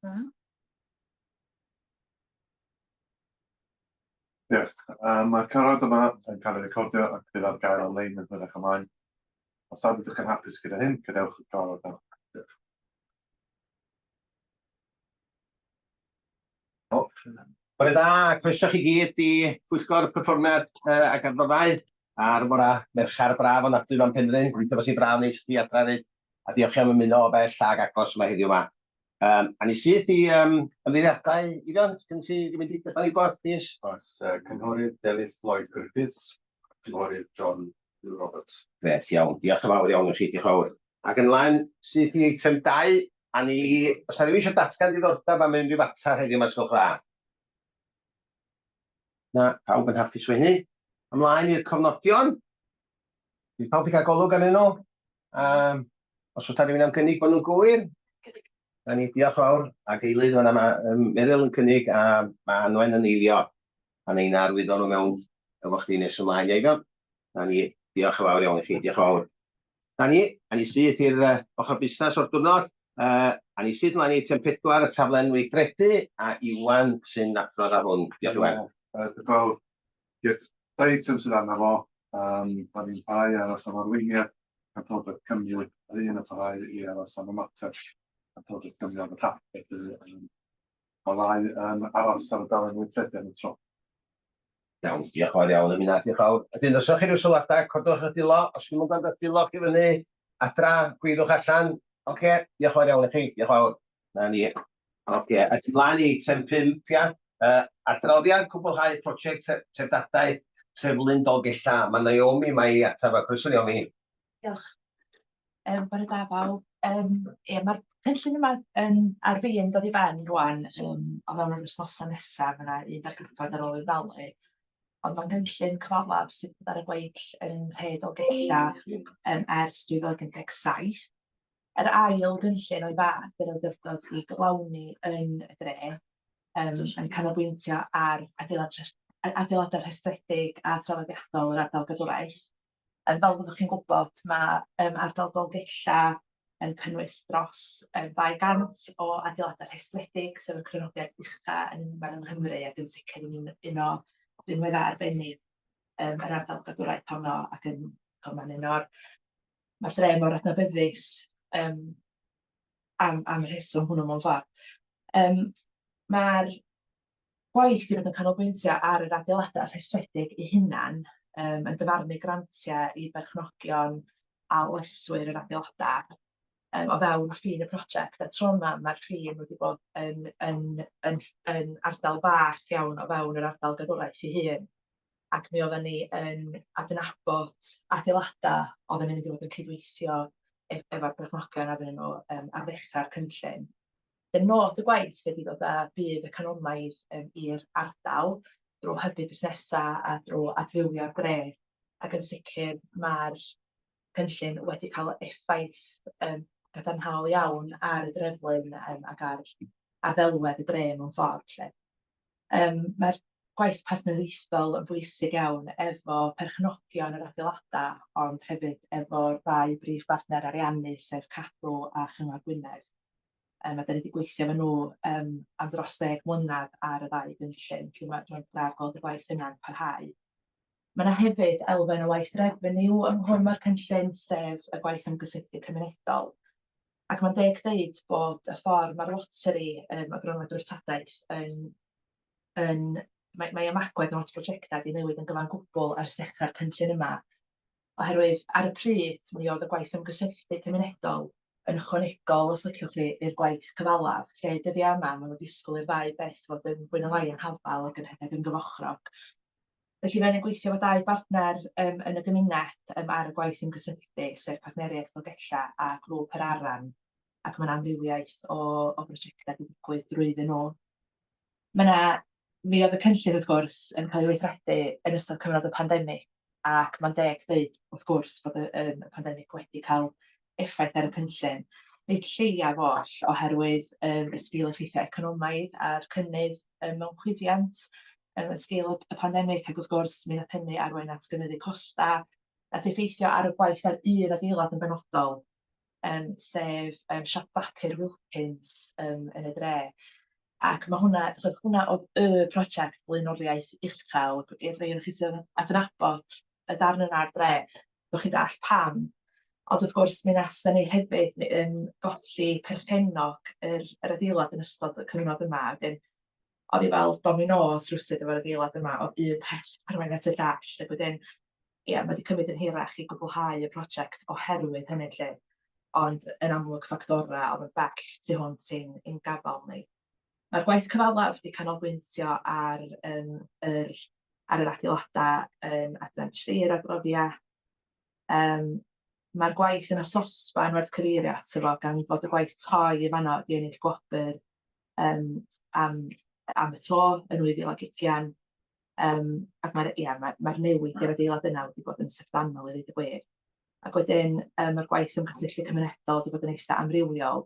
Na? Diolch. Mae'r cyfarfod yma yn cael ei recordio ac bydd ar gael ar-lein yn hwyrach ymlaen. Os nad ydych yn hapus gyda hyn, gadewch y cyfarfod nawr. Diolch. O, Bore da, croeso chi gyd i Pwyllgor Perfformiad ac Adnoddau ar fora Mercher braf ofnadwy fan Penrhyn. Gobeithio bod hi'n braf neis i chi adra hefyd. A diolch am ymuno o bell ag agos yma heddiw yma. A ni syth i ymddiheuriadau, Eifion, gen ti rhywun di gadael i gwybod, plîs? Oes, Cynghorydd Delyth Lloyd Griffiths, Cynghorydd John Huw Roberts. Grêt, iawn. Diolch yn fawr iawn i chi, diolch yn fawr. Ac ymlaen syth i eitem 2, a ni, os na rhywun eisiau datgan diddordeb am unrhyw fater heddiw yma, os gwelwch dda? Na, pawb yn hapus efo hynny. Ymlaen i'r cofnodion. Bydd pawb wedi cael golwg arnyn nhw. Os oes rhywun am gynnig bod nhw'n gywir, na ni, diolch yn fawr. Ac eilydd fan'na mae Meryl yn cynnig a mae Anwen yn eilio. A neu na arwyddo nhw mewn efo chdi nes ymlaen, ia Eifion? Na ni, diolch yn fawr iawn i chi, diolch yn fawr. Na ni, a ni syth i'r ochr busnes o'r diwrnod. A ni syth ymlaen i eitem 4, y taflen weithredu, a Iwan sy'n adrodd ar hwn. Diolch Iwan. Diolch yn fawr. Ie, dau eitem sydd arno fo. Da ni'n parhau i aros am arweiniad gan Llywodraeth Cymru, yr un yn parhau i aros am ymateb gan Llywodraeth Cymru ar y llall. Felly, um, mae ddau yn aros ar y dalen weithredu am y tro. Iawn, diolch yn fawr iawn am hynna, diolch yn fawr. Wedyn, os ydych chi rhyw sylwadau, codwch eich dwylo, os ddim yn gweld eich dwylo chi fyny, adra, gwyddwch allan. Oce, okay, diolch yn fawr iawn i chi, diolch yn fawr. Na ni. Oce, okay. Ymlaen i eitem 5, ia. Adroddiad cwblhau prosiect treftadaeth Treflun Dolgellau. Mae Naomi yma i ateb a croeso Naomi. Diolch. Bore da bawb. Ie, mae'r cynllun yma yn ar fin dod i ben rwan, o fewn yr wythnosau nesaf, mae yna un dargyfod ar ôl i'w dalu. Ond mae'n gynllun cyfalaf sydd wedi bod ar y gweill yn nhre Dolgellau ers 2017. Yr ail gynllun o'i fath yr awdurdod i gyflawni yn y dre, yn canolbwyntio ar adeilad adeiladau rhestredig a thraddodiadol yr ardal gadwraeth. Fel fyddwch chi'n gwybod, mae ardal Dolgellau yn cynnwys dros 200 o adeiladau rhestredig, sef y crynodiad ucha yn unman yng Nghymru ac yn sicr yn un o rinweddau arbennig yr ardal gadwraeth honno ac yn, chimod, mae'n un o'r Mae'r dre mor adnabyddus yym am y rheswm hwnnw mewn ffordd. Ma'r gwaith 'di bod yn canolbwyntio ar yr adeiladau rhestredig eu hunain, yn dyfarnu grantiau i berchnogion a leswyr yr adeiladau o fewn ffin y prosiect. A tro yma ma'r ffin wedi bod yn yn yn yn ardal fach iawn o fewn yr ardal gadwraeth ei hun. Ac mi oedden ni yn adnabod adeilada oedden ni'n mynd i fod yn cydweithio efo'r perchnogion arnyn nhw ar ddechrau'r cynllun. Y nod y gwaith ydy dod â budd economaidd i'r ardal drwy hybu busnesau a drwy adfywio'r dref, ac yn sicr mae'r cynllun wedi cael effaith gadarnhaol iawn ar y dreflun ac ar ddelwedd y dre mewn ffordd 'lly. Mae'r gwaith partneriaethol yn bwysig iawn efo perchnogion yr adeiladau, ond hefyd efo'r ddau brif bartner ariannu, sef Cadw a Chyngor Gwynedd. A dan ni 'di gweithio efo nhw am dros ddeg mlynedd ar y ddau gynllun, felly mae'n braf gweld y gwaith yna'n parhau. Mae 'na hefyd elfen o waith refeniw ynghlwm â'r cynllun, sef y gwaith ymgysylltu cymunedol. Ac mae'n deg deud bod y ffordd mae'r loteri, y gronfa dreftadaeth, yn yn... mae ymagwedd nhw at brosiectau 'di newid yn gyfan gwbl ers dechrau'r cynllun yma, oherwydd ar y pryd mi oedd y gwaith ymgysylltu cymunedol yn ychwanegol, os liciwch chi, i'r gwaith cyfalaf, lle dyddiau yma maen nhw'n disgwyl i'r ddau beth fod yn fwy neu lai yn hafal ac yn rhedeg yn gyfochrog. Felly fuon ni'n gweithio efo dau bartner yym yn y gymuned yym ar y gwaith ymgysylltu, sef Partneriaeth Dolgellau a Grŵp yr Aran, ac ma' 'na amrywiaeth o o brosiectau 'di digwydd drwyddyn nhw. Ma' 'na... Mi oedd y cynllun wrth gwrs yn cael ei weithredu yn ystod cyfnod y pandemig, ac mae'n deg deud wrth gwrs bod y y pandemig wedi cael effaith ar y cynllun, nid lleiaf oll oherwydd y sgil-effeithiau economaidd a'r cynnydd mewn chwyddiant yn sgil y pandemig, ac wrth gwrs mi wnaeth hynny arwain at gynyddu costau, wnaeth effeithio ar y gwaith ar un adeilad yn benodol. Sef siop bapur Wilkins yn y dre. Ac ma' hwnna, ch'bod, hwnna oedd y prosiect blaenoriaeth uchel i'r rhai ohonoch chi sydd yn adnabod y darn yna o'r dre, ddewch chi ddallt pam. Ond wrth gwrs mi wnaethon ni hefyd golli perchennog yr adeilad yn ystod y cyfnod yma, wedyn oedd hi fel dominos rywsut efo'r adeilad yma, oedd un peth yn arwain at y llall, ac wedyn ia, mae 'di cymryd yn hirach i gwblhau y prosiect oherwydd hynny 'lly, ond yn amlwg ffactorau oedd yn bell tu hwnt i'n gafael ni. Mae'r gwaith cyfalaf 'di canolbwyntio ar yym yr ar yr adeiladau yn adran 3 yr adroddiad. Mae'r gwaith yn y sosban werth cyfeirio ato fo gan fod y gwaith toi yn fan'na wedi ennill gwobr am am y to yn 2020. Ac mae'r, ia, mae'r newid i'r adeilad yna wedi bod yn syfrdanol i ddeud y gwir. Ac wedyn mae'r gwaith ymgysylltu cymunedol wedi bod yn eitha amrywiol.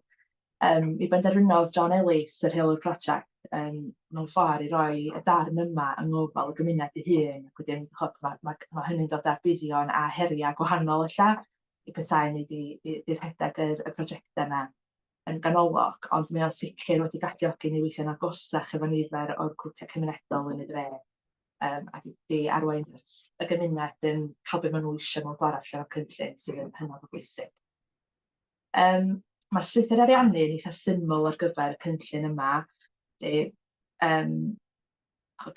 Mi benderfynodd John Ellis, y rheolwr prosiect, mewn ffordd i roi y darn yma yng ngofal y gymuned ei hun, ac wedyn ch'od ma' hynny'n dod â buddion a heriau gwahanol ella i petai ni 'di 'di rhedeg y prosiectau yna yn ganolog, ond mae o'n sicr wedi galluogi ni weithio'n agosach efo nifer o'r grwpiau cymunedol yn y dre, a 'di arwain at y gymuned yn cael be maen nhw eisiau mewn ffordd allan o'r cynllun, sydd yn hynod o bwysig. Mae'r strwythur ariannu yn eitha syml ar gyfer y cynllun yma, felly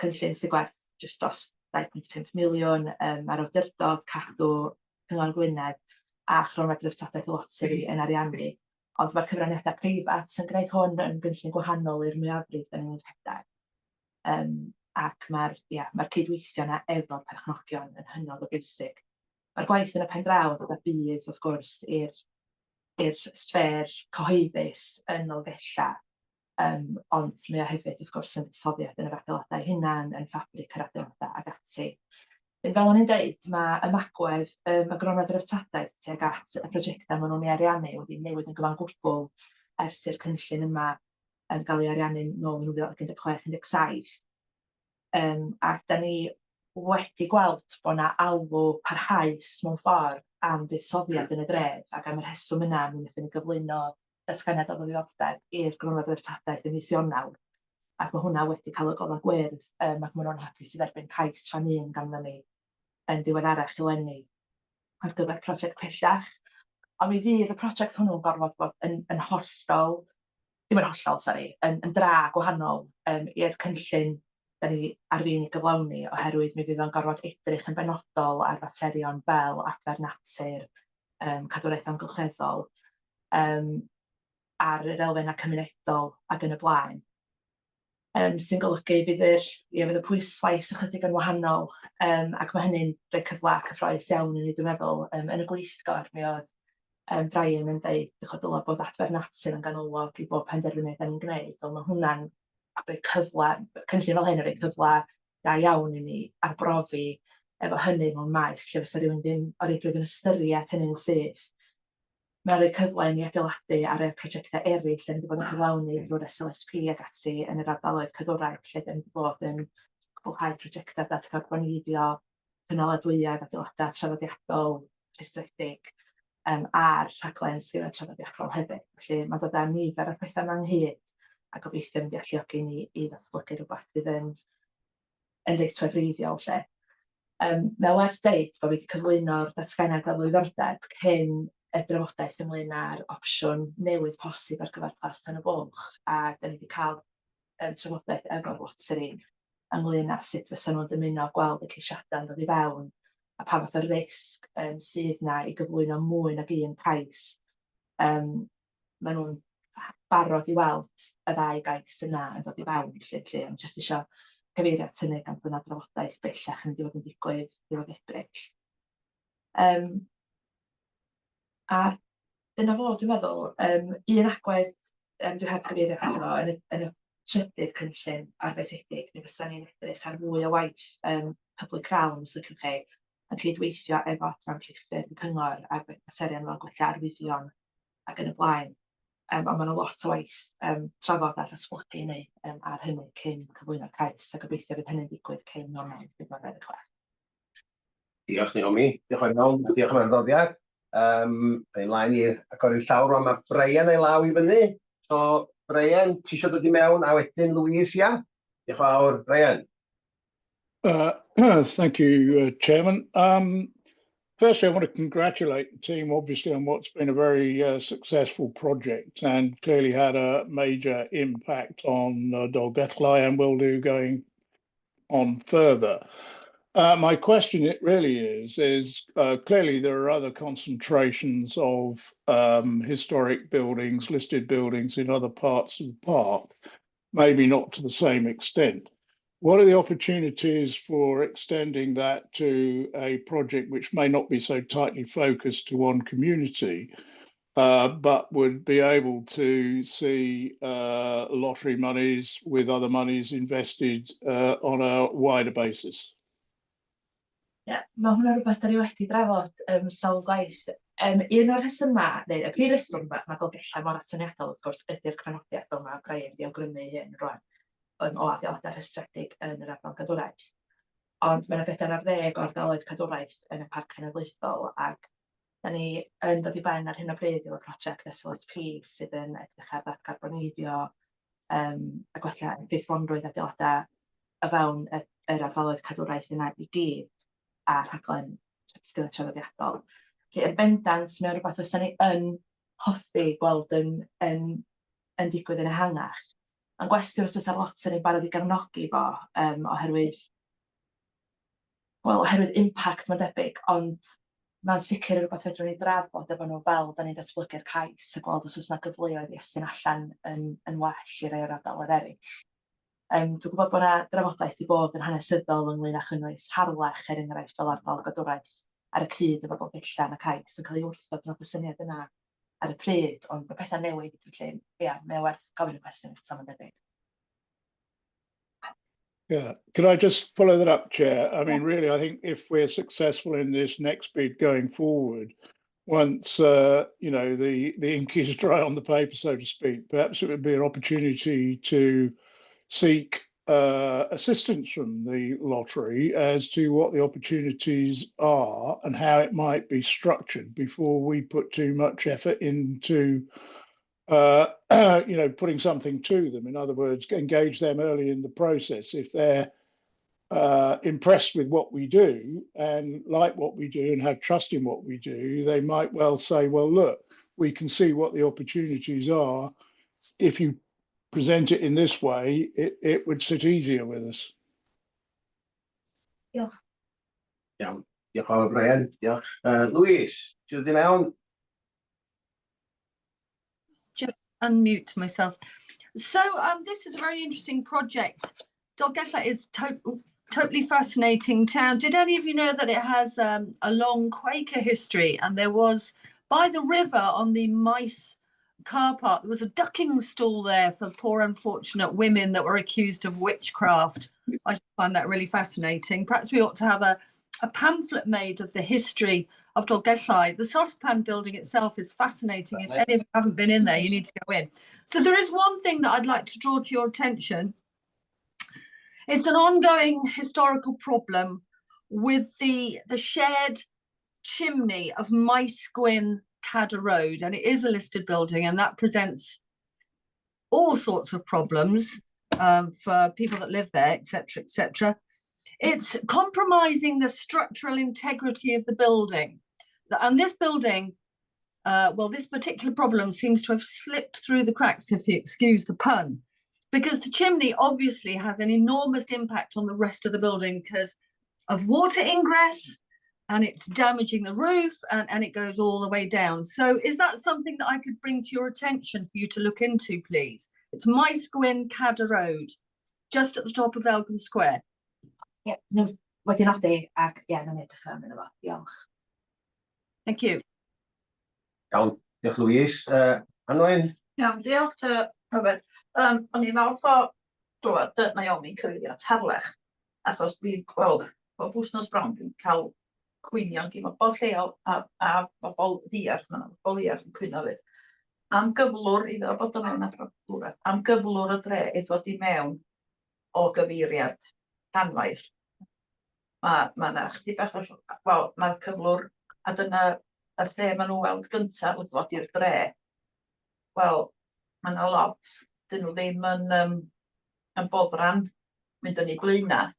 cynllun sy'n gwerth jyst dros 2.5 miliwn, mae'r awdurdod, Cadw, Cyngor Gwynedd a Chronfa Dreftadaeth y Loteri yn ariannu, ond mae'r cyfraniadau preifat yn gwneud hwn yn gynllun gwahanol i'r mwyafrif dan ni'n rhedeg. Ac mae'r, ia, mae'r cydweithio 'na efo'r perchnogion yn hynod o bwysig. Mae'r gwaith yn y pen draw yn dod â budd, wrth gwrs, i'r i'r sffêr cyhoeddus yn Nolgellau, ond mae o hefyd, wrth gwrs, yn fuddsoddiad yn yr adeiladau eu hunain, yn ffabrig yr adeiladau ac ati. Yn fel o'n i'n deud, mae ymagwedd y Gronfa Dreftadaeth tuag at y prosiectau maen nhw'n ei ariannu wedi newid yn gyfan gwbl ers i'r cynllun yma gael ei ariannu nôl yn 2016, 17. Ac dan ni wedi gweld bod 'na alw parhaus mewn ffordd am fuddsoddiad yn y dref, ac am y rheswm yna mi wnaethon ni gyflwyno datganiad o ddiddordeb i'r Gronfa Dreftadaeth ym mis Ionawr, ac mae hwnna wedi cael y golau gwyrdd, ac maen nhw'n hapus i dderbyn cais rhan un ganddo ni yn ddiweddarach eleni ar gyfer prosiect pellach. Ond mi fydd y prosiect hwnnw'n gorfod bod yn hollol, ddim yn hollol, sori, yn dra gwahanol i'r cynllun da ni ar fin ei gyflawni, oherwydd mi fydd o'n gorfod edrych yn benodol ar faterion fel adfer natur, cadwraeth amgylcheddol, ar yr elfennau cymunedol ac yn y blaen. Sy'n golygu fydd yr, ia, fydd y pwyslais ychydig yn wahanol, ac mae hynny'n rhoi cyfle cyffrous iawn i ni, dwi'n meddwl. Yn y gweithgor, mi oedd Brian yn deud, dych dylai bod adfer natur yn ganolog i bob penderfyniad da ni'n gwneud, ond mae hwnna'n rhoi cyfle, cynllun fel hyn yn rhoi cyfle da iawn i ni arbrofi efo hynny mewn maes lle fysa rhywun ddim o reidrwydd yn ystyried hynny'n syth. Mae'n rhoi cyfle i ni adeiladu ar y prosiectau eraill dan ni wedi bod yn cyflawni drwy'r SLSP ac ati yn yr ardaloedd cadwraeth lle dan ni wedi bod yn cwblhau prosiectau datgarboneiddio, cynaladwyedd, adeiladau traddodiadol, rhestredig, a'r rhaglen sgiliau traddodiadol hefyd. Felly mae'n dod â nifer o'r pethau yma ynghyd a gobeithio mynd i alluogi ni i ddatblygu rhywbeth fydd yn reit wefreiddiol 'lly. Mae o werth deud bod fi wedi cyflwyno'r datganiad o ddiddordeb cyn y drafodaeth ynglyn â'r opsiwn newydd posib ar gyfer Plas Tan y Bwlch, a dan ni wedi cael trafodaeth efo'r loteri ynglyn â sut fysa nhw'n dymuno gweld y ceisiadau yn dod i fewn a pa fath o risg sydd 'na i gyflwyno mwy nag un cais. Maen nhw'n barod i weld y ddau gais yna yn dod i fewn 'lly, felly o'n i jyst isio cyfeirio at hynny gan bod 'na drafodaeth bellach yn mynd i fod yn digwydd ddiwedd Ebrill. A dyna fo dwi'n meddwl. Un agwedd dwi heb gyfeirio ato fo yn y trydydd cynllun arfaethedig, mi fysa ni'n edrych ar fwy o waith public realm, os liciwch chi, yn cydweithio efo adran priffyrdd y cyngor ar materion fel gwella arwyddion ac yn y blaen. Ond ma' 'na lot o waith trafod a datblygu i wneud ar hynny cyn cyflwyno'r cais, a gobeithio fydd hynny'n digwydd cyn Ionawr 2026. Diolch Naomi, diolch yn fawr iawn, diolch am yr adroddiad. Um, Ein laen i'r agor i'r llawr rwan, mae Brian ei law i fyny. So, Brian, ti eisiau dod i mewn, a wedyn Louise, ia? Diolch yn fawr, Brian. Thank you, Chairman. Firstly, I want to congratulate the team, obviously, on what's been a very successful project and clearly had a major impact on Dolgellau and will do going on further. My question, it really is clearly there are other concentrations of historic buildings, listed buildings in other parts of the park, maybe not to the same extent. What are the opportunities for extending that to a project which may not be so tightly focused to one community, but would be able to see lottery monies with other monies invested on a wider basis? Ie, mae hwnna rhywbeth da ni wedi drafod sawl gwaith. Un o'r rhesymau, neu y prif reswm mae Dolgellau mor atyniadol wrth gwrs ydy'r crynodiad, fel mae Brian wedi awgrymu hyn rwan, o adeiladau rhestredig yn yr ardal gadwraeth. Ond mae yna 40 o ardaloedd cadwraeth yn y Parc Cenedlaethol, ac da ni yn dod i ben ar hyn o bryd efo prosiect SLSP sydd yn edrych ar ddatgarboneiddio a gwella effeithlonrwydd adeiladau o fewn yr ardaloedd cadwraeth yna i gyd, a rhaglen sgiliau traddodiadol. Felly, yn bendant, mae o'n rhywbeth fysa ni yn hoffi gweld yn digwydd yn ehangach. Mae'n gwestiwn os fysa'r loteri yn barod i gefnogi fo, oherwydd, wel, oherwydd impact mae'n debyg, ond mae'n sicr yn rhywbeth fedrwn ni drafod efo nhw fel da ni'n datblygu'r cais a gweld os oes 'na gyfleoedd i estyn allan yn well i rai o'r ardaloedd eraill. Dwi'n gwybod bod 'na drafodaeth 'di bod yn hanesyddol ynglyn â chynnwys Harlech, er enghraifft, fel ardal gadwraeth ar y cyd efo Dolgellau yn y cais yn cael ei wrthod nath y syniad yna ar y pryd, ond mae pethau'n newid, felly ia, mae o werth gofyn y cwestiwn eto, mae'n debyg. Yeah, could I just follow that up, Chair? I mean, really, I think if we're successful in this next bid going forward, once the ink is dry on the paper, so to speak, perhaps it would be an opportunity to seek assistance from the lottery as to what the opportunities are and how it might be structured before we put too much effort into putting something to them. In other words, engage them early in the process. If they're impressed with what we do and like what we do and have trust in what we do, they might well say, "Well, look, we can see what the opportunities are. If you present it in this way, it would sit easier with us." Diolch. Iawn, diolch yn fawr, Brian, diolch. Louise, ti'n dod i mewn? Unmute myself. So this is a very interesting project. Dolgellau is totally fascinating town. Did any of you know that it has a long Quaker history? And there was, by the river on the Maes car park, there was a ducking stool there for poor unfortunate women that were accused of witchcraft. I just find that really fascinating. Perhaps we ought to have a pamphlet made of the history of Dolgellau. The Saucepan building itself is fascinating. If any of you haven't been in there, you need to go in. So there is one thing that I'd like to draw to your attention. It's an ongoing historical problem with the shared chimney of Maesgwyn Cadder Road, and it is a listed building, and that presents all sorts of problems for people that live there, etc., etc. It's compromising the structural integrity of the building. And this building, well, this particular problem seems to have slipped through the cracks, if you excuse the pun, because the chimney obviously has an enormous impact on the rest of the building because of water ingress, and it's damaging the roof, and it goes all the way down. So is that something that I could bring to your attention for you to look into, please? It's Maesgwyn Cadder Road, just at the top of Elgin Square. Ie, no, wedi nodi ac ie, nawn ni edrych arno fo. Diolch. Thank you. Iawn, diolch, Louise. Anwen? Iawn, diolch, Robert. O'n i'n falch o glywed Naomi'n cyfeirio at Harlech, achos dwi'n gweld bob wythnos bron dwi'n cael cwynion gyn bobl lleol a bobl ddiarth, ma' 'na bobl ddiarth yn cwyno 'fyd, am gyflwr, i feddwl bod o mewn adroddiad, am gyflwr y dre i ddod i mewn o gyfeiriad Llanfair. Ma' 'na chydig bach o, wel, ma'r cyflwr, a dyna Y lle maen nhw weld gyntaf wrth ddod i'r dre, wel, mae yna lot, dyn nhw ddim yn, um, yn boddran mynd yn eu blaenau.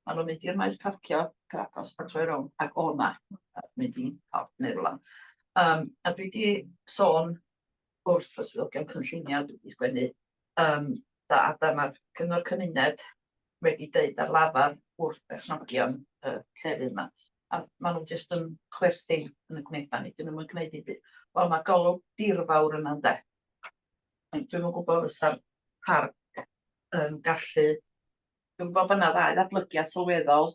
Maen nhw'n mynd i'r maes parcio cyfagos a troi rownd ac o 'na, mynd i pub neu rywle. Um, a dwi wedi sôn wrth y swyddogion cynllunio, dwi wedi sgwennu, um, da, a da mae'r cyngor cymuned wedi deud ar lafar wrth berchnogion y llefydd yma. A maen nhw jyst yn chwerthin yn y gwynebau ni, dyn nhw'n gwneud dim byd. Wel, mae golwg dirfawr yna ynde. Ond dwi'm yn gwybod fysa'r parc yn gallu... Dwi'n gwybod bod yna ddau ddatblygiad sylweddol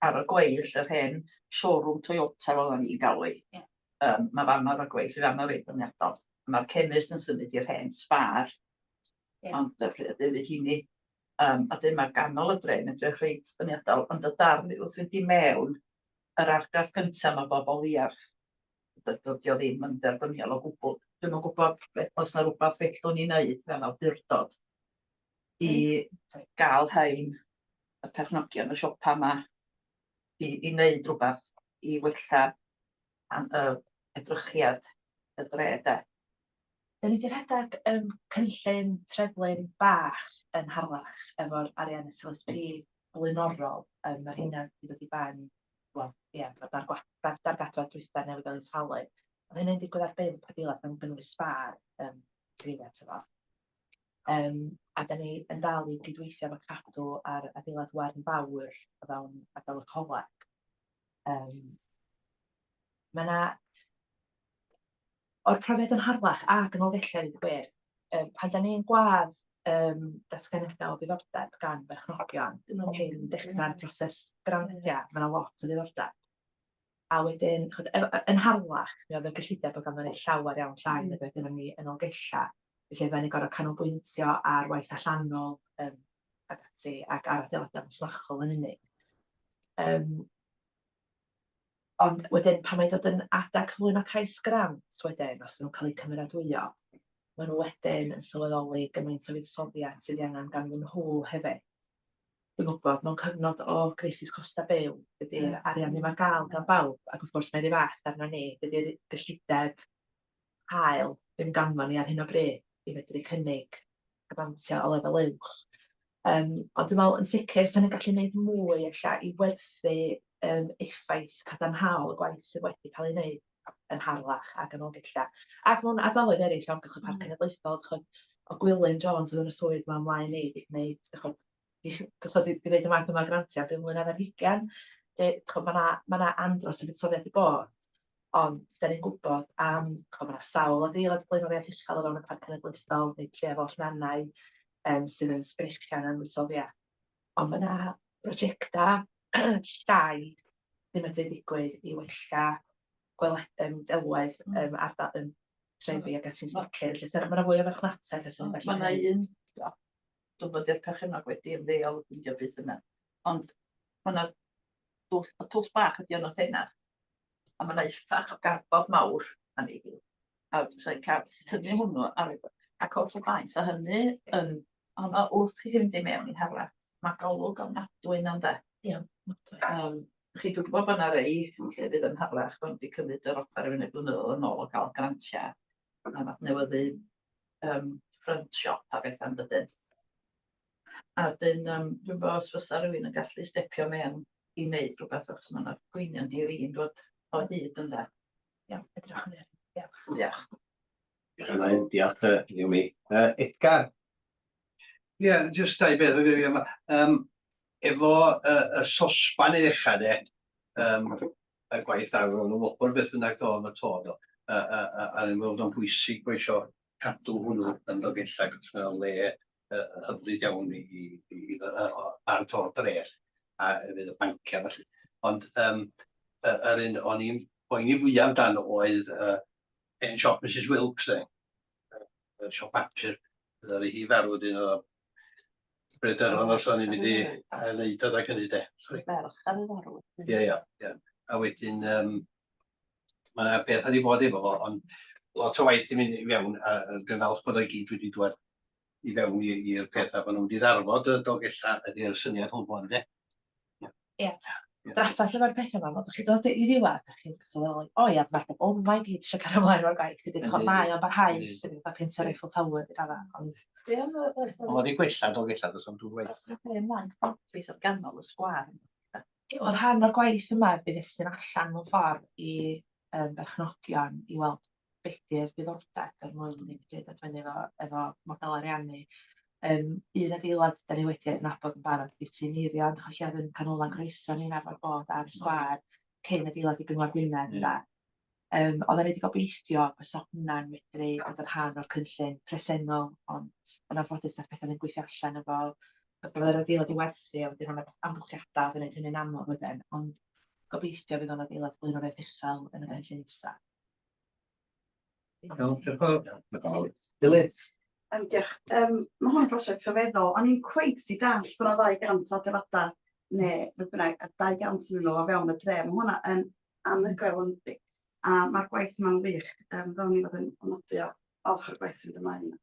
ar y gweill, yr hen showroom Toyota fel oedden ni'n galw hi. Ie. Yym, ma' fama ar y gweill, i fama reit ddeniadol. Ma'r chemist yn symud i'r hen Spar. Ie. Ond y pryd ydy hynny. Yym, a dyn ma' ganol y dre yn edrych reit ddeniadol, ond y darn wrth fynd i mewn, yr argraff gynta ma' bobl ddiarth dydy o ddim yn dderbyniol o gwbl. Dwi'm yn gwybod be- oes 'na rwbath fellwn ni wneud fel awdurdod i gael rhain, y perchnogion y siopa 'ma, i i wneud rwbath i wella an- y edrychiad y dre de. Da ni 'di rhedeg yym cynllun treflun bach yn Harlech efo'r arian SLSP blaenorol, yym ma' rheina 'di dod i ben, wel ie, ma'r dargwa- dar- dargadwad dwytha newydd gael ei talu. Oedd hynny'n digwydd ar bump adeilad gan gynnwys Spar yym preifat efo. Yym a da ni yn dal i gydweithio efo Cadw ar adeilad Wern Fawr o fewn ardal y coleg. Yym ma' 'na... O'r profiad yn Harlech ac yn Nolgellau i ddweud y gwir, yym pan dan ni'n gwadd yym datganiadau o ddiddordeb gan berchnogion cyn dechrau'r broses grantiau, ma' 'na lot o ddiddordeb. A wedyn, chibod, efo- yn Harlech, mi oedd y gyllideb oedd ganddo ni llawer iawn llai na be oedd gynnon ni yn Nolgellau, felly oedden ni'n gorfod canolbwyntio ar waith allanol yym ac ati, ac ar adeiladau masnachol yn unig. Yym. Ond wedyn pan mae'n dod yn adeg cyflwyno cais grant wedyn, os 'dyn nhw'n cael eu cymeradwyo, maen nhw wedyn yn sylweddoli gymaint o fuddsoddiad sydd ei angen ganddyn nhw hefyd. Dwi'n gwybod, mewn cyfnod o crisis costau byw, dydy'r arian ddim ar gael gan bawb, ac wrth gwrs mae 'r un fath arno ni, dydy'r gyllideb hael ddim ganddo ni ar hyn o bryd i fedru cynnig grantiau o lefel uwch. Yym, ond dwi'n meddwl yn sicr 'sa ni'n gallu gwneud mwy ella i werthu yym effaith cadarnhaol y gwaith sydd wedi cael ei wneud yn Harlech ac yn Nolgellau, ac mewn ardaloedd eraill o amgylch y Parc Cenedlaethol, dach chibod, o Gwilym Jones oedd yn y swydd 'ma ymlaen ni 'di gwneud, dach chibod, 'di dach chibod 'di gwneud y math yma o grantiau bum mlynedd ar hugain. Felly, dach chibod, ma' 'na ma' 'na andros o fuddsoddiad 'di bod, ond dan ni'n gwybod am, chibod, ma' 'na sawl adeilad blaenoriaeth uchel o fewn y Parc Cenedlaethol, neu Tref Oll Nannau, yym sydd yn sgrechian am fuddsoddiad. Ond ma' 'na brosiectau llai sy'n medru digwydd i wella gweled- yym delwedd yym ardal yym trefi ac ati'n sicr. Felly ma' 'na fwy o farchnata ella sy'n Ma' 'na un, dwi'n gwybod di'r perchennog wedi ymddeol, dwi'n gwybod beth yna. Ond ma' 'na dwll, y twll bach ydy o'n Athena. A ma' 'na uffach o garbod mawr arni hi. A fysa hi'n cael tynnu hwnnw ar ac off y baes, a hynny yn, ond wrth i chi fynd i mewn i Harlech, mae golwg ofnadwy yna ynde. Ie, Um, chi dwi'n gwybod bod yna rei llefydd yn Harlech bod wedi cymryd yr offer i fyny blynyddoedd yn ôl o gael grantiau a adnewyddu um, front shop a bethau yn dydyn. A dyn, um, dwi'n gwybod os fysa rhywun yn gallu stepio mewn i wneud rhywbeth, achos mae yna gwynion di-rin dod o hyd ynde. Iawn, edrych yn Diolch. Diolch. Diolch yn diolch Naomi. Edgar? Ie, yeah, jyst dau beth o fi yma. Um, efo y sosban i ddechrau de, um, y gwaith awr o'n wobr beth bynnag do am y to do, a, a, a, a ni'n meddwl o'n bwysig bod eisiau cadw hwnnw yn Dolgellau, achos mae o'n le uh, hyfryd iawn i, i, i, i, ar to'r dre, a fydd y banciau felly. Ond um, yr un o'n i'n poeni fwyaf amdano oedd hen siop Mrs Wilkes, de, y siop bapur, ddaru hi farw wedyn o bryderon os o'n i'n mynd i ail-wneud o ac hynny de. Sori. Ferch ar y farw. Ie, ie, ie. A wedyn, um, mae yna beth ar ei fod efo fo, ond lot o waith i mynd i fewn, a dwi'n falch bod o'i gyd wedi dod i fewn i'r peth, a bod nhw wedi ddarfod y Dolgellau ydy'r syniad hwnnw, ynde? Ie. Drafferth efo'r pethau yma, fel dach chi'n dod i ddiwedd, dach chi'n sylweddoli, o ia, mae'r bobl yma i gyd eisiau cario ymlaen efo'r gwaith, dydy, ch'mod, mae o'n barhaus, dydy, fatha peintio'r Eiffel Tower i raddau, ond... Be am y... Ond mae wedi gwella, Dolgellau, does na'm dwywaith. Be am lan office ar ganol y sgwâr? Wel, rhan o'r gwaith yma fydd estyn allan mewn ffordd i yym berchnogion i weld be 'di'r diddordeb er mwyn i ni medru dod fyny efo model ariannu. Un adeilad dan ni wedi adnabod yn barod ydy Tŷ Meirion, dach chi'n lle oedd yn Canolfan Croeso ni'n arfer bod ar y sgwâr cyn adeilad i Gyngor Gwynedd ynde. Oedden ni 'di gobeithio fysa hwnna'n medru bod yn rhan o'r cynllun presennol, ond yn anffodus nath pethau ddim gweithio allan efo oedd yr adeilad i werthu a wedyn oedd 'na amgylchiadau oedd yn gwneud hynny'n anodd wedyn, ond gobeithio fydd o'n adeilad blaenoriaeth uchel yn y cynllun nesa. Iawn, diolch yn fawr. Diolch yn fawr. Dilys? Diolch. Ma' hwn yn brosiect rhyfeddol. O'n i'n cweit 'di dallt bod 'na 200 o adeiladau neu beth bynnag, a 200 ohonyn nhw o fewn y dre. Ma' hwnna yn anhygoel yndi? A ma'r gwaith yma'n wych. Fel ni fod yn ofnadwy o falch o'r gwaith sy'n mynd ymlaen yma.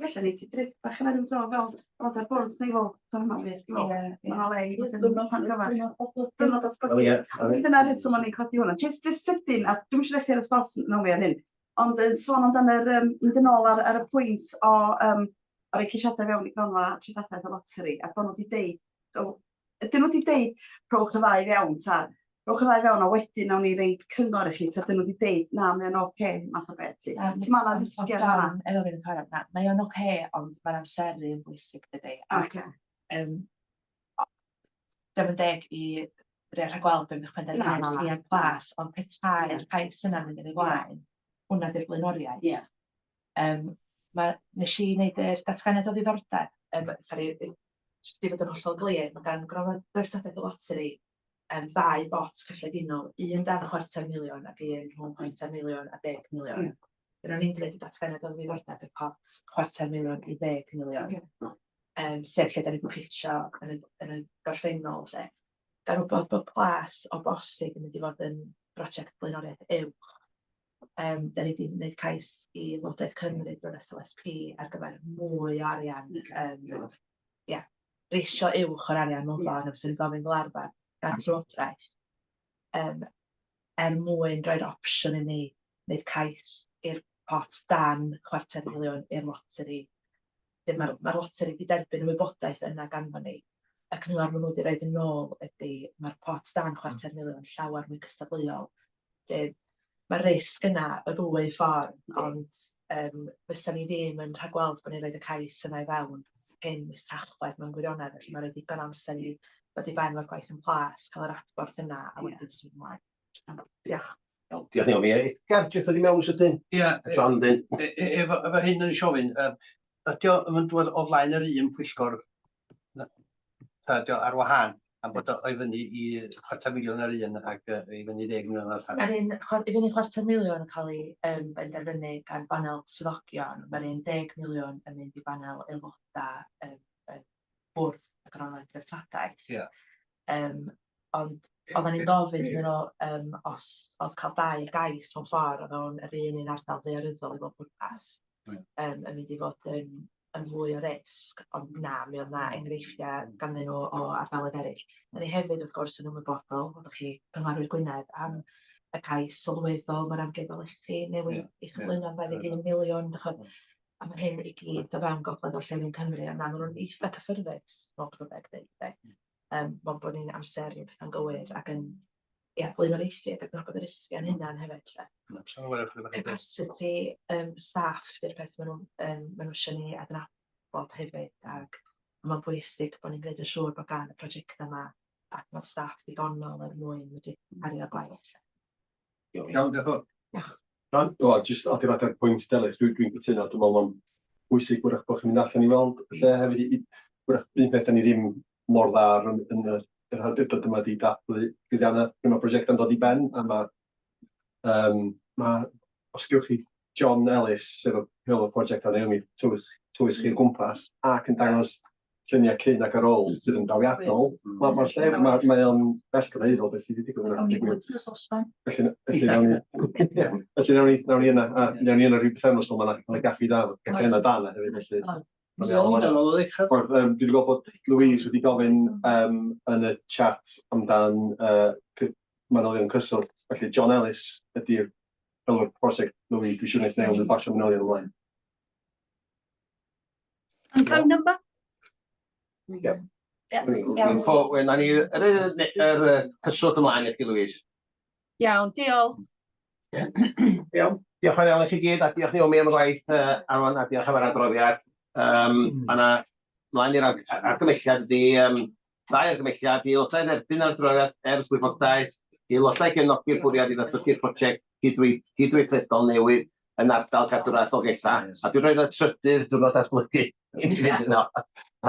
Ella neith hi drip bach yna ryw dro fel bod ar bwrdd neu fel so hwnna'n wych. Dwi'n meddwl. Ma' 'na le i fod yn llongyfarch. Diwrnod datblygu. Wel ie. Dyna'r rheswm o'n i'n codi hwnna. Jyst sydyn, a dwi'm eisiau rhoi chdi ar y spot Naomi ar hyn, ond yn sôn amdan yr yym mynd yn ôl ar ar y pwynt o yym o roi ceisiadau fewn i gronfa treftadaeth y loteri a bod nhw wedi deud o ydyn nhw wedi deud rhowch y ddau fewn ta rhowch y ddau fewn a wedyn nawn ni roid cyngor i chi ta dyn nhw wedi deud na mae o'n ocê math o beth 'lly. So ma' 'na risgiau yn fan'na. Efo fi'n cofio, na, mae o'n ocê ond mae'r amseru yn bwysig dydi. Ocê. Yym dio'm yn deg i drio rhagweld be' fydd eich penderfyniad chi ar Plas, ond petai'r cais yna'n mynd yn ei flaen, hwnna 'di'r blaenoriaeth. Ie. Ma'... wnes i wneud yr datganiad o ddiddordeb, sori, jyst i fod yn hollol glir, ma' gan Gronfa Dreftadaeth y Loteri ddau bot cyffredinol, un dan chwarter miliwn ac un rhwng chwarter miliwn a 10 miliwn. Dyna o'n i'n gwneud y datganiad o ddiddordeb y pot chwarter miliwn i 10 miliwn, sef lle dan ni 'di pitio yn y yn y gorffennol 'lly. Gan wybod bod Plas o bosib yn mynd i fod yn brosiect blaenoriaeth uwch, dan ni 'di wneud cais i Lywodraeth Cymru drwy'r SLSP ar gyfer mwy o arian, ia, ratio uwch o'r arian mewn ffordd na fysa ni'n gofyn fel arfer gan y Llywodraeth, er mwyn rhoi'r opsiwn i ni wneud cais i'r pot dan chwarter miliwn i'r loteri. Wedyn ma'r ma'r loteri 'di derbyn y wybodaeth yna ganddo ni. Y cyngor maen nhw wedi roid yn ôl ydy mae'r pot dan chwarter miliwn yn llawer mwy cystadleuol. Lle mae'r risg yna y ddwy ffordd, ond fysa ni ddim yn rhagweld bod ni'n rhoi y cais yna i fewn cyn mis Tachwedd mewn gwirionedd, felly mae'n rhoi digon o amser i ddod i ben efo'r gwaith yn Plas, cael yr adborth yna a wedyn symud ymlaen. Diolch. Iawn, diolch Naomi. Edgar, jyst dod i mewn sydyn? Ia. John dyn. Efo, efo hyn yn siofyn, ydy o yn dod o flaen yr un pwyllgor? Ta ydy o ar wahân, am bod o i fyny i chwarter miliwn ar un ac i fyny i 10 miliwn ar llall? Mae'r un i fyny chwarter miliwn yn cael ei benderfynu gan banel swyddogion, mae'r un 10 miliwn yn mynd i banel aelodau y bwrdd y Gronfa Dreftadaeth. Ond oedden ni'n gofyn iddyn nhw os oedd cael dau gais mewn ffordd o fewn yr un un ardal ddaearyddol i bob pwrpas yn mynd i fod yn yn fwy o risg, ond na, mi oedd 'na enghreifftiau ganddyn nhw o ardaloedd eraill. Dan ni hefyd wrth gwrs yn ymwybodol, oeddech chi, Cynghorwyr Gwynedd, am y cais sylweddol mae'r Amgueddfa Lechi newydd ei chyflwyno am 21 miliwn, dach chibod, a ma' hyn i gyd o fewn Gogledd Orllewin Cymru, a na, maen nhw'n eitha cyffyrddus, mewn rhywbeth deud de. Mond bod ni'n amseru pethau'n gywir ac yn, ia, blaenoriaethu ac adnabod y risgiau'n hunain hefyd 'lly. Capacity staff 'di'r peth maen nhw'n maen nhw isio ni adnabod hefyd, ac mae'n bwysig bod ni'n gwneud yn siŵr bod gan y prosiectau yma adnodd staff digonol er mwyn medru cario gwaith. Iawn, diolch yn fawr. Diolch. John? Wel, jyst adeiladu ar pwynt Delyth, dwi'n dwi cytuno, dwi'n meddwl mae'n bwysig wrach bod chi'n mynd allan i weld lle hefyd i, wrach un peth da ni ddim mor dda ar yn, yn yr, yr awdurdod yma di dathlu llwyddiannau pryd mae prosiectau'n dod i ben, a mae, ma, os gewch chi John Ellis, sef y rheolwr prosiect a Naomi, tywys, tywys chi o gwmpas ac yn dangos lluniau cyn ac ar ôl sydd yn drawiadol. Mae'r ma lle, mae, mae o'n bellgyrhaeddol beth sydd wedi digwydd. Awn ni fwyd yn y sosban. Felly, felly nawn ni, ie, felly nawn ni, nawn ni yna, a nawn ni yna rhyw pythefnos nôl, mae yna gaffi da, gaffi yna da yna hefyd, felly. Oedd, dwi wedi gweld bod Louise wedi gofyn yn y chat amdan manylion cyswllt, felly John Ellis ydy'r rheolwr prosiect. Louise, dwi'n siŵr wneud Naomi basio manylion ymlaen. And phone number? Yep. Iawn. Na ni yr cyswllt ymlaen i chi, Louise. Iawn, diolch. Iawn. Diolch yn iawn i chi gyd, a diolch Naomi am y gwaith, Arfon, a diolch am yr adroddiad. Mae yna mlaen i'r argymhelliad ydy, ddau argymhelliad, i aelodau dderbyn yr adroddiad er gwybodaeth, i aelodau gefnogi'r bwriad i ddatblygu'r prosiect cydweithredol newydd yn ardal cadwraeth Dolgellau, a dwi'n rhoi y trydydd diwrnod datblygu i ni fynd yno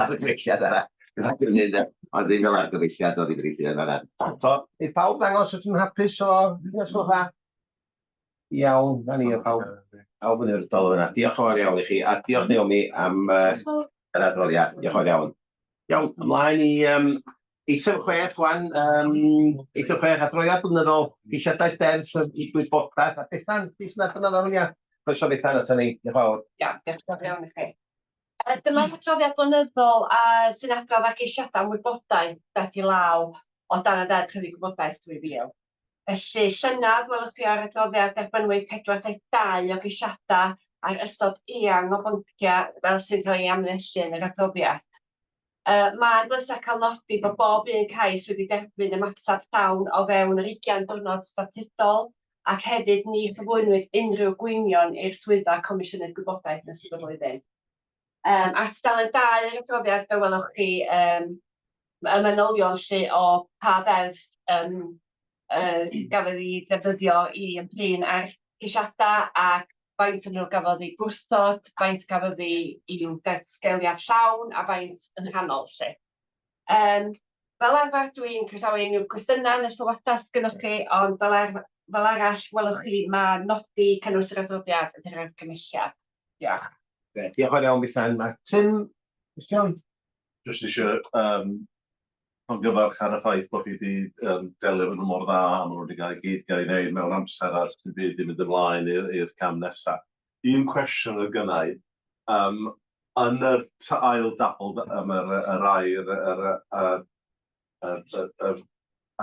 argymhelliad arall. Dwi'n gwneud ond ddim fel argymhelliad o ddifri yn fanna. So, i pawb ddangos os ydyn nhw'n hapus o hynny os gwelwch dda? Iawn, na ni, pawb, pawb yn yrddol yna. Diolch yn fawr iawn i chi, a diolch Naomi am yr adroddiad. Diolch yn fawr iawn. Iawn, ymlaen i eitem 6 wan. Eitem 6, adroddiad blynyddol, ceisiadau deddf i gwybodaeth. A Bethan, ti sy'n adrodd ia? Croeso Bethan ato ni, diolch yn fawr. Iawn, diolch yn fawr iawn i chi. Dyma'r adroddiad blynyddol sy'n adrodd ar geisiadau am wybodaeth daeth i law o dan y Ddeddf Rhyddid Gwybodaeth 2000. Felly, llynedd, welwch chi ar adroddiad, derbynnwyd 42 o geisiadau ar ystod eang o bynciau fel sy'n cael ei amlinellu yn yr adroddiad. Mae'n bleser cael nodi bod bob un cais wedi derbyn ymateb llawn o fewn yr 20 diwrnod statudol ac hefyd ni chyflwynwyd unrhyw gwynion i'r Swyddfa Comisiynydd Gwybodaeth yn ystod y flwyddyn. Ar tudalen 2 yr adroddiad fe welwch chi y manylion 'lly o pa ddeddf gafodd ei ddefnyddio i ymdrin â'r ceisiadau ac faint ohonyn nhw gafodd eu gwrthod, faint gafodd eu i'w datgeliad llawn a faint yn rhannol 'lly. Fel arfer dwi'n croesawu unrhyw gwestiynau neu sylwadau sy gynnoch chi, ond fel, ar, fel arall welwch chi mae nodi cynnwys yr adroddiad ydy'r argymhelliad. Diolch. Diolch yn fawr iawn Bethan. Mae Tim, cwestiwn? Jyst eisiau llongyfarch ar y ffaith bod chi wedi delio efo nhw mor dda a maen nhw wedi cael gyd gael ei wneud mewn amser a sy'n byd i mynd ymlaen i'r cam nesaf. Un cwestiwn oedd gynna i, yn yr ail dabl, yr, yr air, yr, yr, yr, yr, yr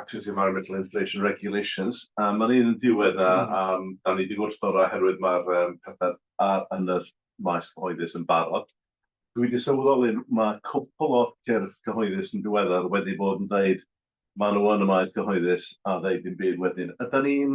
Access Environmental Information Regulations, mae'n un yn diwedd a da ni wedi gwrthod oherwydd mae'r pethau ar, yn yr maes cyhoeddus yn barod. Dwi wedi sylweddoli mae cwpl o cyrff cyhoeddus yn diweddar wedi bod yn deud maen nhw yn y maes cyhoeddus a ddeud dim byd wedyn. Ydan ni'n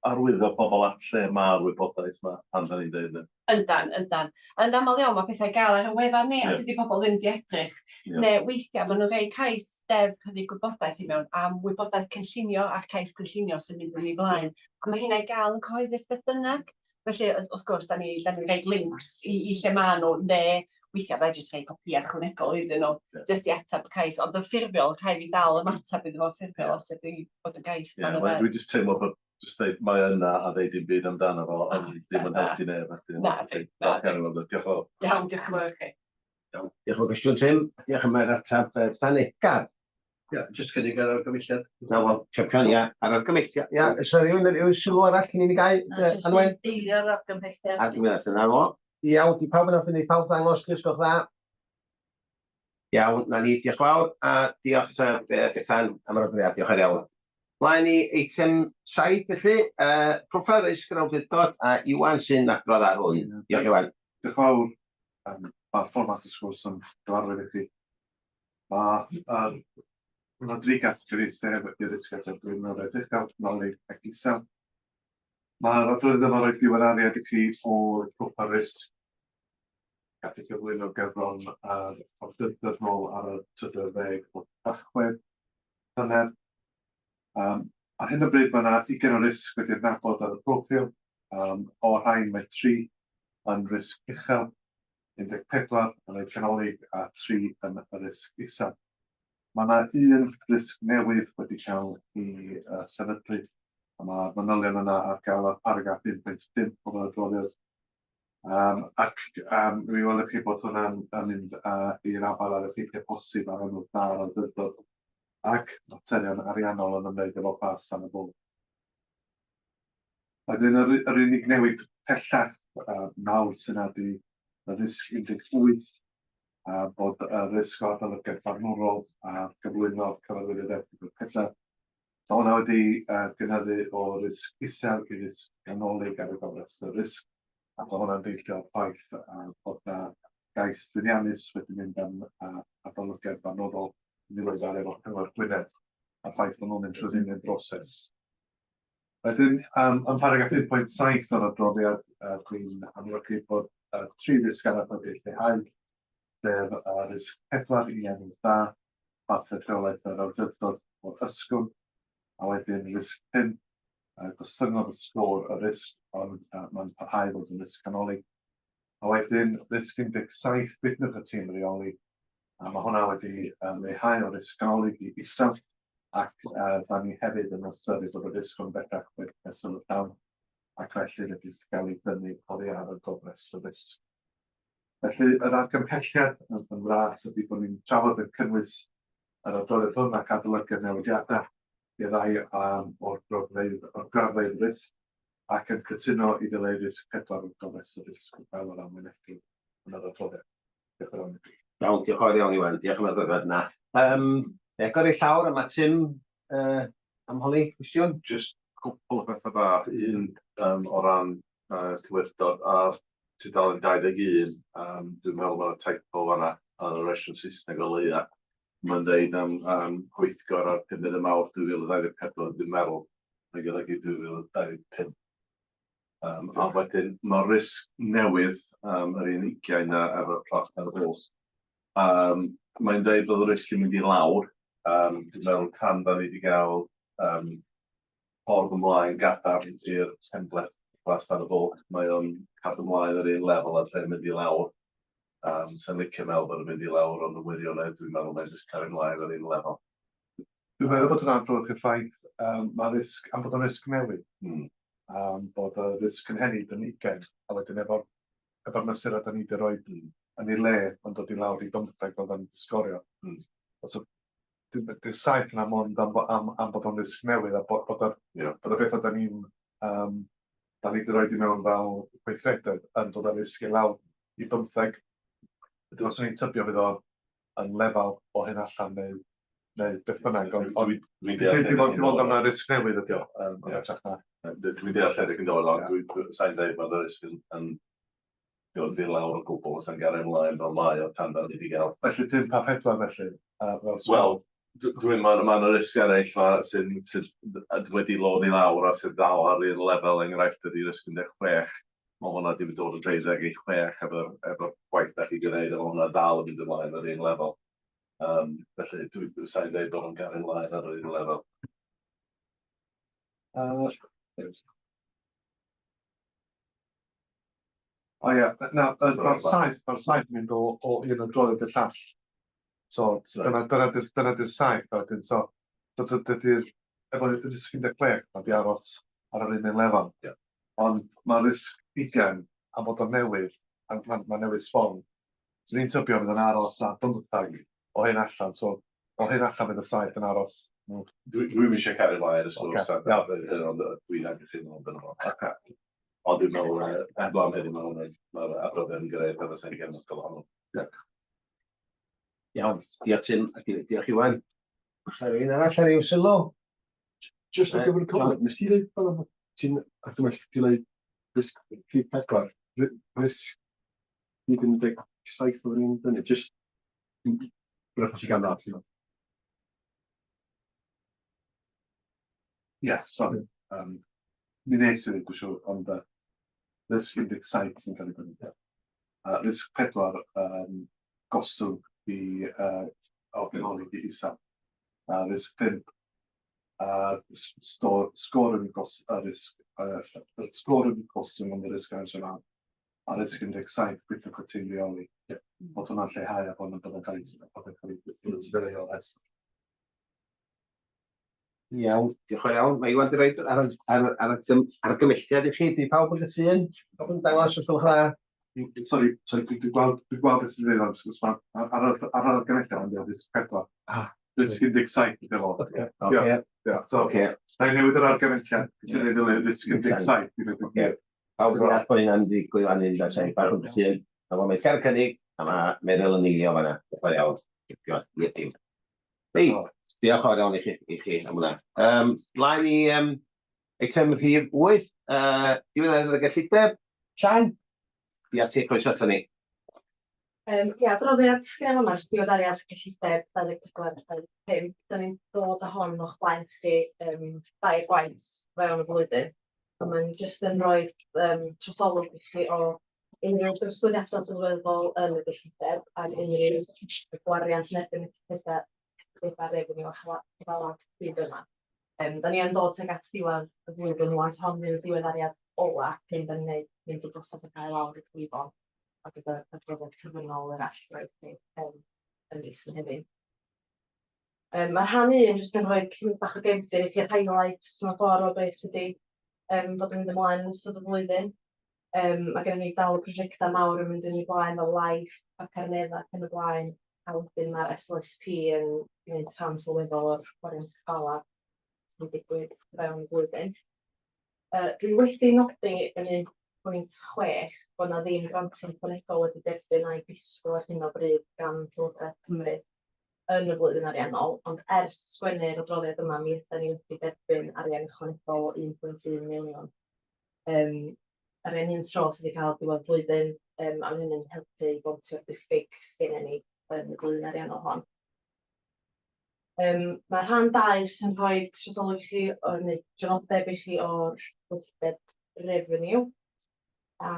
arwyddo pobl at lle mae'r wybodaeth yma pan da ni'n deud hynny? Yndan, yndan. Yn aml iawn mae pethau i gael ar y wefan ni, a dydy pobl ddim 'di edrych. Neu weithiau maen nhw'n rhoi cais Deddf Rhyddid Gwybodaeth i mewn am wybodaeth cynllunio a'r cais cynllunio sy'n mynd yn ei flaen. A mae hynna i gael yn cyhoeddus beth bynnag. Felly, wrth gwrs, da ni'n da ni rhoid links i lle maen nhw, neu weithiau fedri jyst rhoi copïau ychwanegol iddyn nhw, jyst i ateb y cais. Ond yn ffurfiol, rhaid fi dal ymateb iddo fo'n ffurfiol os ydy bod yn gais. Ie, yeah, dwi jyst teimlo bod jyst dweud mae yna a ddeud dim byd amdano fo, ond ddim yn helpu neb. Na, di, na. Diolch yn fawr. Iawn, diolch yn fawr i chi. Iawn, diolch am y gwestiwn, Tim. Diolch am yr ateb, Bethan Edgar. Ia, jyst cynnig ar argymhelliad. Na fo, champion, ia, ar argymhelliad. Ia, oes 'na rywun sylw arall cyn i ni gau, Anwen? Eilio'r argymhelliad. Argymhelliad, na fo. Iawn, di pawb yn hoffi, pawb ddangos, os gwelwch dda. Iawn, na ni, diolch fawr, a diolch Bethan am yr adroddiad, diolch yn iawn. Mlaen i eitem 7 felly, proffil risg yr awdurdod a Iwan sy'n adrodd ar hwn. Diolch Iwan. Diolch fawr. Mae'r fformat y sgwrs yn gyfarwydd i chi. Mae yna dri gategori, sef y risg categori mewn uchel, canolig ac isel. Mae'r adroddiad yma'n rhoi diweddariad i chi o'r proffil risg gath ei gyflwyno gerbron yr awdurdod nôl ar y 30 o Dachwedd llynedd. Ar hyn o bryd mae yna 20 o risg wedi adnabod ar y proffil. O'r rhain mae 3 yn risg uchel, 14 yn rhai canolig a 3 yn y risg isel. Mae yna un risg newydd wedi cael ei sefydlu, a mae'r manylion yna ar gael ar paragraff 1.5 o'r adroddiad. Ac mi welwch chi bod hwnna'n mynd i'r afael â'r effeithiau posib ar enw da'r awdurdod ac materion ariannol yn ymwneud efo Plas Tan y Bwlch. Wedyn yr, yr unig newid pellach mawr sy'n yna ydy y risg 18. a bod y risg o adolygiad farnwrol a gyflwynodd cyfarwyddyd erthygl pellach. Mae hwnna wedi gynyddu o risg isel i risg ganolig ar y gofrestr risg, ac mae hwnna'n deillio o'r ffaith bod 'na gais llwyddiannus wedi mynd am adolygiad barnwrol yn ddiweddar efo Cyngor Gwynedd, a'r ffaith bod nhw'n mynd trwy'r un un broses. Wedyn, yn paragraff 1.7 o'r adroddiad, dwi'n amlygu bod tri risg arall wedi eu lleihau, sef risg 4 i enw da, parthed rheolaeth yr awdurdod o'r ysgwrn, a wedyn risg 5, gostyngodd y sgôr y risg, ond mae'n parhau fod yn risg canolig. A wedyn risg 17, bydnwch y tîm reoli, a mae hwnna wedi leihau o risg canolig i isel, ac da ni hefyd yn ystyried bod y risg hwn bellach wedi cael sylw llawn, ac felly wedi cael ei dynnu oddi ar y gofrestr risg. Felly, yr argymhelliad yn yn fras ydy bod ni'n trafod yn cynnwys yr adroddiad hwn ac adolygu'r newidiadau i rai um, o'r graddfeydd, o'r graddfeydd risg ac yn cytuno i ddileu risg pedwar o'r gofrestr risg fel yr amlinellu yn yr adroddiad. Diolch yn fawr i chi. Iawn, diolch yn fawr iawn Iwan, diolch am yr adroddiad yna. Um, agor i'r llawr a mae Tim uh, am holi cwestiwn. Just cwpl o bethau bach, un um, o ran cywirdod ar tudalen 21, um, dwi'n meddwl bod y typo fanna ar y fersiwn Saesneg o leia. Mae'n deud am, am pwyllgor ar 5 y Mawrth 2024, dwi'n meddwl, mae'n golygu 2025. Um, a wedyn mae'r risg newydd, um, yr un ugain na efo'r plas ar y bwlch, um, mae'n deud bod y risg yn mynd i lawr. Um, dwi'n meddwl tan da ni wedi gael um, ffordd ymlaen gadarn i'r penbleth Plas Dan y Bwlch. Mae o'n cadw ymlaen yr un lefel a lle mynd i lawr. Um, Sa'n licio meddwl bod yn mynd i lawr, ond yn wirionedd dwi'n meddwl mae'n jyst cario ymlaen yr un lefel. Dwi'n meddwl bod hwnna'n adlewyrchu'r ffaith, um, mae risg, am bod o'n risg newydd, bod y risg cynhenid yn ugain, a wedyn efo'r efo mesurau da ni wedi rhoi yn ei le, mae'n dod i lawr i bymtheg fel da ni wedi sgorio. So, di'r saith yna mond am, am, am bod o'n risg newydd a bod, bod, yr, yeah. bod y bethau da ni'n um, da ni wedi rhoi i mewn fel gweithredoedd yn dod â risg i lawr i bymtheg. Wedyn os o'n i'n tybio fydd o yn lefel o hyn allan neu, neu beth bynnag, ond ond Dwi'n deall dim ond dim ond am na risg newydd ydi o, yn hytrach na. Dwi'n deall lle ydych chi'n dod, ond dwi'n sa'n dweud bod y risg yn, yn dod i lawr o gwbl, os yn gario ymlaen fel mae o tan da ni wedi gael. Felly 5 a 4 felly? Fel Wel, dwi'n mae'n ma yna risg eraill ma sy'n sydd wedi lod i lawr a sydd dal ar un lefel enghraifft ydy risg 16. Mae hwnna wedi dod o 36 efo'r efo gwaith da chi gwneud, a mae hwnna dal yn mynd ymlaen ar un lefel. Um, felly dwi'n sa'n dweud bod nhw'n gario ymlaen ar yr un lefel. O ie, na, mae'r saith, mae'r saith yn mynd o, o un adroddiad i'r llall. So, dyna, dyna di'r dyna di'r saith, a wedyn, so, so dydy'r, efo risg 16, mae di aros ar yr un un lefel. Yeah. Ond mae risg 20, am bod o'n newydd, a mae ma newydd sbon, so ni'n tybio fydd yn aros ar bymthag o hyn allan, so o hyn allan fydd y saith yn aros. Dwi, dwi'm eisiau cario ymlaen y sgwrs, okay. Ond dwi'n anghytuno yn fo. Okay. Ond dwi'n meddwl, heblaw am hynny, mae'r ma adroddiad yn grêt a fysa'n gefnogol ohono. Iawn, diolch Tim, a diolch Iwan. Oes 'na rywun arall ar ryw sylw? Just ar gyfer y cofnod, nes ti ddeud fel bod ti'n argymell dileu risg rhif pedwar, risg rhif 17 o'r un dynnu, just wrach ti gan ddall. Ie, sori. Um, mi wnes i ddweud, dwi'n siŵr, ond risg 17 sy'n cael ei gwneud. Risg 4, um, gostwng i o ganolig i isaf. A risg 5, sgôr yn gos, a risg, sgôr yn gostwng ond y risg yn siarad. A risg 17, gweithio cwtyn reoli. Yeah. Bod hwnna'n lleihau a bod yn bod yn cael ei bod yn cael ei ddileu o'r rhestr. Iawn, diolch yn fawr iawn. Mae Iwan wedi rhoi ar, ar, ar, argymelliad i chi. Di pawb yn gytûn? Pawb yn dangos os gwelwch dda? Sori, sori, dwi'n gweld, dwi'n gweld beth sy'n dweud ond wrth gwrs, ar, ar, ar argymelliad mae'n dweud risg 4. Ah, Risg 17 ydy fo. Oce. Oce. Ie, so, Oce. na i newid yr argymelliad, ti'n ei ddileu risg 17. Oce. Pawb yn deall bod hynna'n digwydd fan hyn, da sain, pawb yn gytûn. Na fo, mae'n car cynnig. A mae Meryl yn eilio fan'na. Diolch yn fawr iawn. Diolch i'r tîm. Hei, diolch yn fawr iawn i chi, i chi am hwnna. Mlaen i eitem rhif 8, diwedd y gyllideb. Sian, diolch ti, croeso ato ni. Ia, adroddiad sgynna i fama, jyst diweddariad cyllideb 24 25. Da ni'n dod â hon o'ch blaen chi dair gwaith fewn y flwyddyn. So mae'n jyst yn rhoi trosolwg i chi o unrhyw drosglwyddiadau sylweddol yn y gyllideb ac unrhyw gwariant yn erbyn y cyllideb refeniw a chyfalaf pryd yma. Da ni yn dod tuag at diwedd y flwyddyn rŵan, so hon fydd y diweddariad ola cyn da ni'n neud mynd y broses o gael lawr y cyfrifon a gyda adroddiad terfynol yr allroedd ni yn mis Mehefin. Mae rhan un jyst yn rhoi cymryd bach o gefndir i chi'r highlights mewn ffordd o beth sydd wedi bod yn mynd ymlaen yn ystod y flwyddyn. Mae gennym ni dal prosiectau mawr yn mynd yn ei blaen fel Life a Carnedd ac yn y blaen, a wedyn mae'r SLSP yn gwneud rhan sylweddol o'r gwariant cyfalaf sydd wedi digwydd fewn y flwyddyn. Dwi wedi nodi yn 1.6 bod 'na ddim grantiau ychwanegol wedi derbyn a'i disgwyl ar hyn o bryd gan Llywodraeth Cymru yn y flwyddyn ariannol, ond ers sgwennu'r adroddiad yma mi ydan ni wedi derbyn arian ychwanegol o 1.1 miliwn. Arian un tro sydd wedi cael diwedd blwyddyn, a ma' hynny'n helpu i bontio'r diffyg sgennyn ni yn y flwyddyn ariannol hon. Mae rhan 2 jyst yn rhoi trosolwg i chi, o, neu draddodeb i chi o'r gyllideb revenue a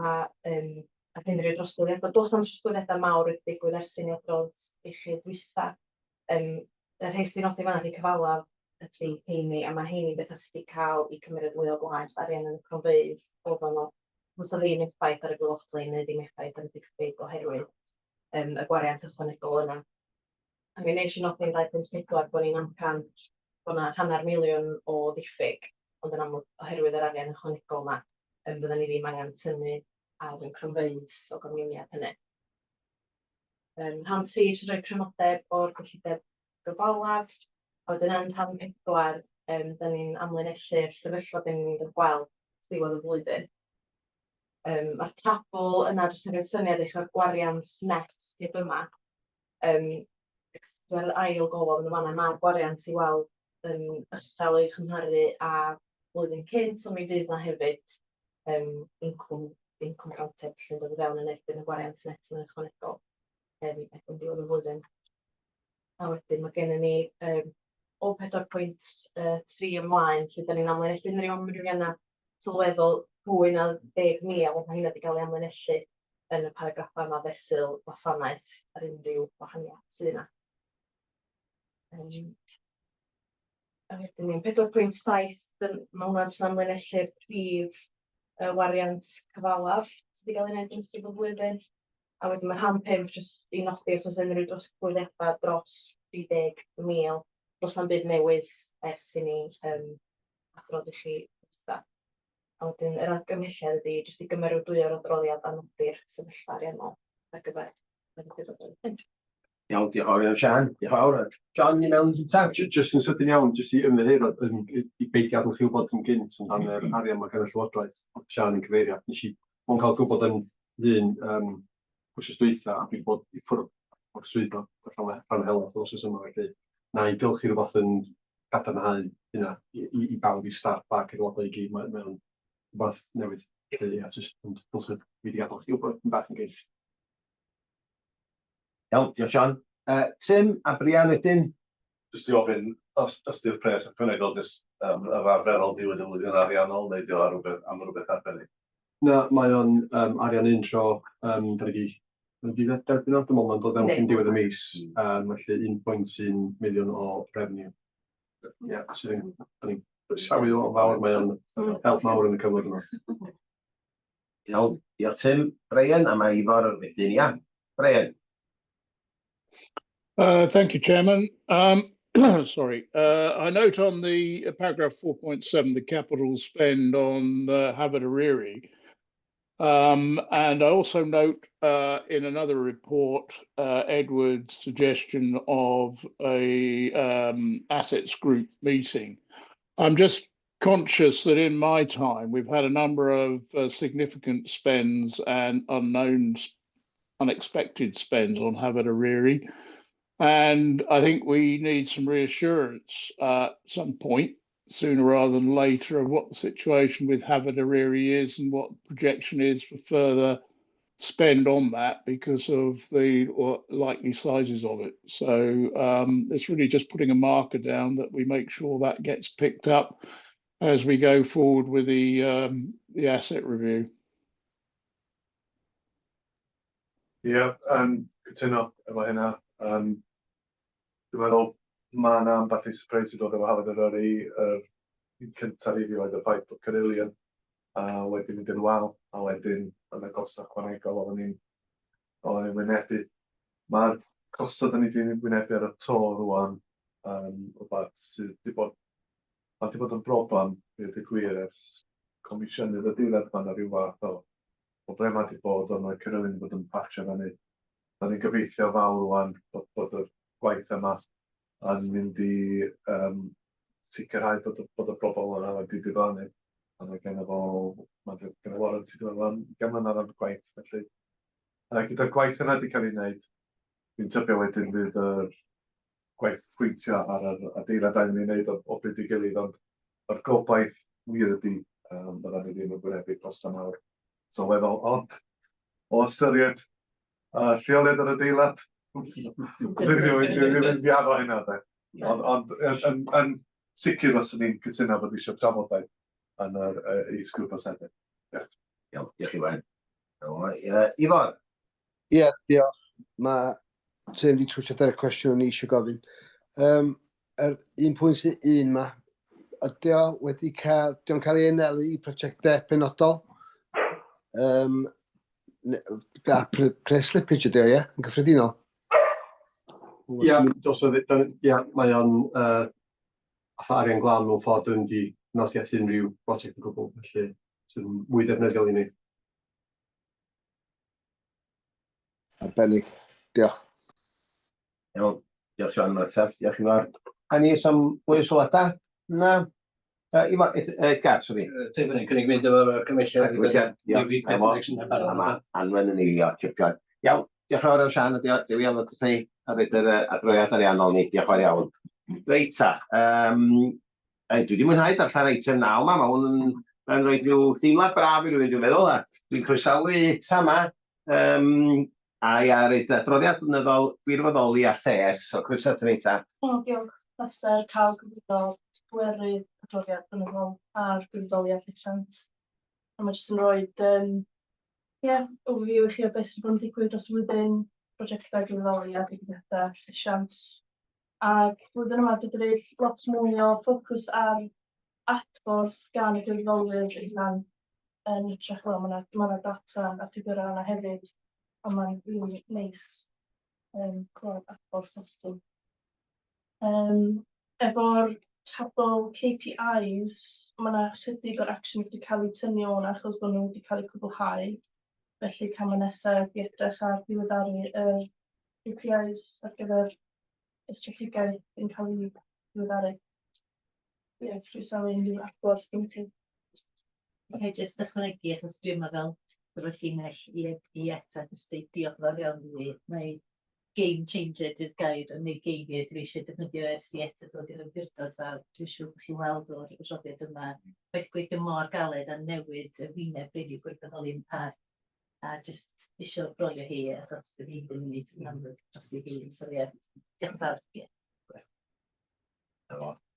ac unrhyw drosglwyddiadau. Does na'm trosglwyddiadau mawr wedi digwydd ers i ni adrodd i chi dwytha. Y rhai sydd wedi nodi fan'na ydy cyfalaf ydy heini, a mae heini'n bethau sydd wedi cael eu cymeradwyo o blaen, jyst arian yn y cronfeydd oedd o'n Does 'na ddim effaith ar y gwaelodlin neu ddim effaith ar y diffyg oherwydd y gwariant ychwanegol yna. A mi wnes i nodi yn 2.4 bod ni'n amcan bod 'na hanner miliwn o ddiffyg, ond yn amlwg oherwydd yr arian ychwanegol 'na, fyddan ni ddim angen tynnu ar ein cronfeydd o ganlyniad hynny. Rhan 3 sy'n rhoi crynodeb o'r gyllideb gyfalaf, a wedyn yn rhan 4, dan ni'n amlinellu'r sefyllfa dan ni'n mynd gweld ddiwedd y flwyddyn. Mae'r tabl yna jyst yn rhoi syniad i chi o'r gwariant net hyd yma. Mae'r ail golofn yn fan'na, ma'r gwariant i weld yn uchel o'i chymharu â blwyddyn cynt, ond mi fydd 'na hefyd incwm incwm grantiau felly'n dod i fewn yn erbyn y gwariant net yn ychwanegol erbyn diwedd y flwyddyn. A wedyn ma' gennyn ni o 4.3 ymlaen lle dan ni'n amlinellu unrhyw amrywiannau sylweddol fwy na 10,000, mae heina 'di cael eu amlinellu yn y paragraffau yma fesul gwasanaeth ar unrhyw wahaniaeth sydd yna. A wedyn ni'n 4.7, mae hwnna jyst yn amlinellu'r prif wariant cyfalaf sydd wedi cael ei wneud yn ystod y flwyddyn. A wedyn mae rhan 5 jyst i nodi os oes unrhyw drosglwyddiadau dros 30,000, does na'm byd newydd ers i ni adrodd i chi dwytha. A wedyn yr argymhelliad ydy jyst i gymeradwyo'r adroddiad a nodi'r sefyllfa ariannol ar gyfer 2025. Iawn, diolch yn fawr iawn Siân, diolch yn fawr. John, i mewn gynta? Jyst yn sydyn iawn, jyst i ymddiheuro, i beidio adael chi wybod yn gynt amdan yr arian mae gan y Llywodraeth, oedd Siân yn cyfeirio. Nes i mond cael gwybod yn hun wythnos dwytha, a dwi 'di bod i ffwrdd o'r swyddfa rhan rhan helaeth o'r wythnos yma, felly na i gylchu rhywbeth yn cadarnhau hynna i i i bawb, i staff ac aelodau i gyd, mae o'n rhywbeth newydd. Felly ia, jyst ond dylse fi 'di gadael chi wybod yn bach yn gynt. Iawn, diolch John. Tim a Brian wedyn. Jyst i ofyn, os os 'di'r pres ychwanegol jyst yr arferol diwedd y flwyddyn ariannol neu 'di o ar rywbeth am rywbeth arbennig? Na, mae o'n arian un tro, da ni 'di da ni 'di derbyn o, dwi'n meddwl mae'n dod fewn cyn diwedd y mis, felly 1.1 miliwn o revenue. Ie, sydd yn, da ni'n croesawu o'n fawr, mae o'n help mawr yn y cyfnod yma. Iawn, diolch Tim. Brian, a mae Ifor wedyn, ia. Brian. Thank you, Chairman. Sorry. I note on the paragraph 4.7, the capital spend on Hafod Eryri. And I also note in another report, Edward's suggestion of a assets group meeting. I'm just conscious that in my time, we've had a number of significant spends and unknown unexpected spends on Hafod Eryri. And I think we need some reassurance at some point, sooner rather than later, of what the situation with Hafod Eryri is and what projection is for further spend on that because of the likely sizes of it. So it's really just putting a marker down that we make sure that gets picked up as we go forward with the asset review. Ie, yeah, cytuno efo hynna. Dwi'n meddwl mae yna ambell i surprise i dod efo Hafod Eryri. Yr un cyntaf i fi oedd y ffaith bod Carillion wedi mynd yn wael, a wedyn yn y costau ychwanegol oedden ni'n wynebu. Mae'r costau da ni wedi wynebu ar y to rwan rhywbeth sydd wedi bod, mae wedi bod yn broblem, i ddweud y gwir, ers comisiynydd y adeilad. Mae yna rhyw fath o problemau wedi bod, ond mae Carillion wedi bod yn patio fyny. Da ni'n gobeithio fawr rwan bod y gwaith yma yn mynd i sicrhau bod y bobl yna wedi diflannu. A mae gen fo warranty, dwi'n meddwl, am 20 mlynedd am y gwaith. Felly, a gyda'r gwaith yna wedi cael ei wneud, dwi'n tybio wedyn fydd yr gwaith pwyntio ar yr adeilad angen ei wneud o bryd i gilydd, ond yr gobaith wir ydy byddan ni ddim yn gwynebu costau mawr sylweddol, ond o ystyried lleoliad yr adeilad, dwi ddim yn diaddo hynna, de. Ond yn sicr os ni'n cytuno bod eisiau trafodaeth yn yr is-grŵp o sefyll. Diolch. Iawn, diolch Iwan. Iawn, Ifor? Ie, diolch. Mae Tim wedi twtsio ar y cwestiwn o'n i eisiau gofyn. Yr 1.1 ma, ydy o wedi cael, di o'n cael ei anelu i prosiectau penodol? A pres slippage ydy o, ie, yn gyffredinol? Ia, dos o, ia, mae o'n fatha arian glân mewn ffordd, dwi'n mynd i nodi at unrhyw brosiect o gwbl, felly sydd yn mwy defnyddiol i ni. Arbennig. Diolch. Iawn, diolch Sian am yr ateb, diolch Ifor. A ni am fwy o sylwadau? Na. Ifor, Edgar, sori. Dwi'n mynd cynnig mynd efo'r cymhelliad. Cymhelliad, diolch. A mae Anwen yn eilio, chipio. Iawn, diolch yn fawr iawn Sian, a diolch Dewi am ddod ni a roed yr adroddiad ariannol ni, diolch yn fawr iawn. Reit ta, dwi wedi mwynhau darllen eitem 9 yma, mae hwn yn mae'n rhoi rhyw deimlad braf i rywun, dwi'n meddwl, a dwi'n croesawu Ita yma, a ia, roed adroddiad blynyddol gwirfoddoli a lles, so croeso at Ita. O, diolch. Pleser cael cyflwyno pwerydd adroddiad blynyddol ar gwirfoddoli a llesiant. A mae jyst yn rhoi yeah, overview i chi o beth sydd wedi bod yn digwydd dros y flwyddyn, prosiectau gwirfoddoli a digwyddiadau llesiant. Ac flwyddyn yma dwi wedi rhoi lot mwy o ffocws ar adborth gan y gwirfoddolwyr eu hunain yn hytrach, wel, mae 'na ma' 'na data a ffigurau yna hefyd, ond mae'n rili neis clywed adborth drosti. Efo'r tabl KPIs, mae 'na chydig o'r actions wedi cael eu tynnu o'n achos bod nhw wedi cael eu cwblhau. Felly camau nesaf ydy edrych ar ddiweddaru yr KPIs ar gyfer y strategaeth yn cael ei ddiweddaru. Ie, croesawu unrhyw adborth gen chi. Ga i jyst ychwanegu, achos dwi yma fel gyda llinell i eto, jyst deud diolch yn fawr iawn iddi. Mae game changer di'r gair yn ei geiriau dwi eisiau defnyddio ers i eto dod i'r awdurdod, a dwi'n siŵr bod chi'n weld o'r adroddiad yma wedi gweithio mor galed a newid y wyneb rili gwirfoddoli yn parc, a jyst isio brolio hi achos bydd hi ddim yn gwneud yn amlwg dros ei hun, so ie, diolch yn fawr. Ie.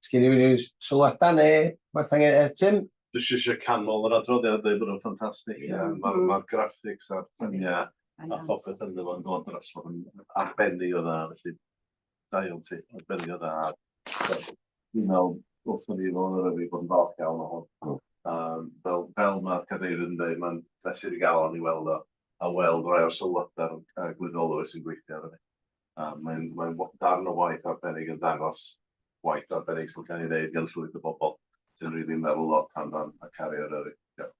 Sgyn i unrhyw sylwadau neu beth angen, Tim? Dwi eisiau canmol yr adroddiad, dweud bod o'n ffantastig. Yeah. Mae'r ma graphics a'r lluniau a phopeth ynddo fo'n dod drosodd yn arbennig o dda, felly da iawn ti, arbennig o dda. Dwi'n meddwl, wrth ni fod yn Eryri bod yn falch iawn o hwn. Fel mae'r cadeirydd yn dweud, mae'n bleser i galon i weld o, a weld rai o'r sylwadau'r gwirfoddolwyr sy'n gweithio arno ni. Mae'n darn o waith arbennig yn dangos waith arbennig sy'n cael ei wneud gan llwyth o bobl sy'n rili meddwl lot amdan a caru Eryri. Diolch.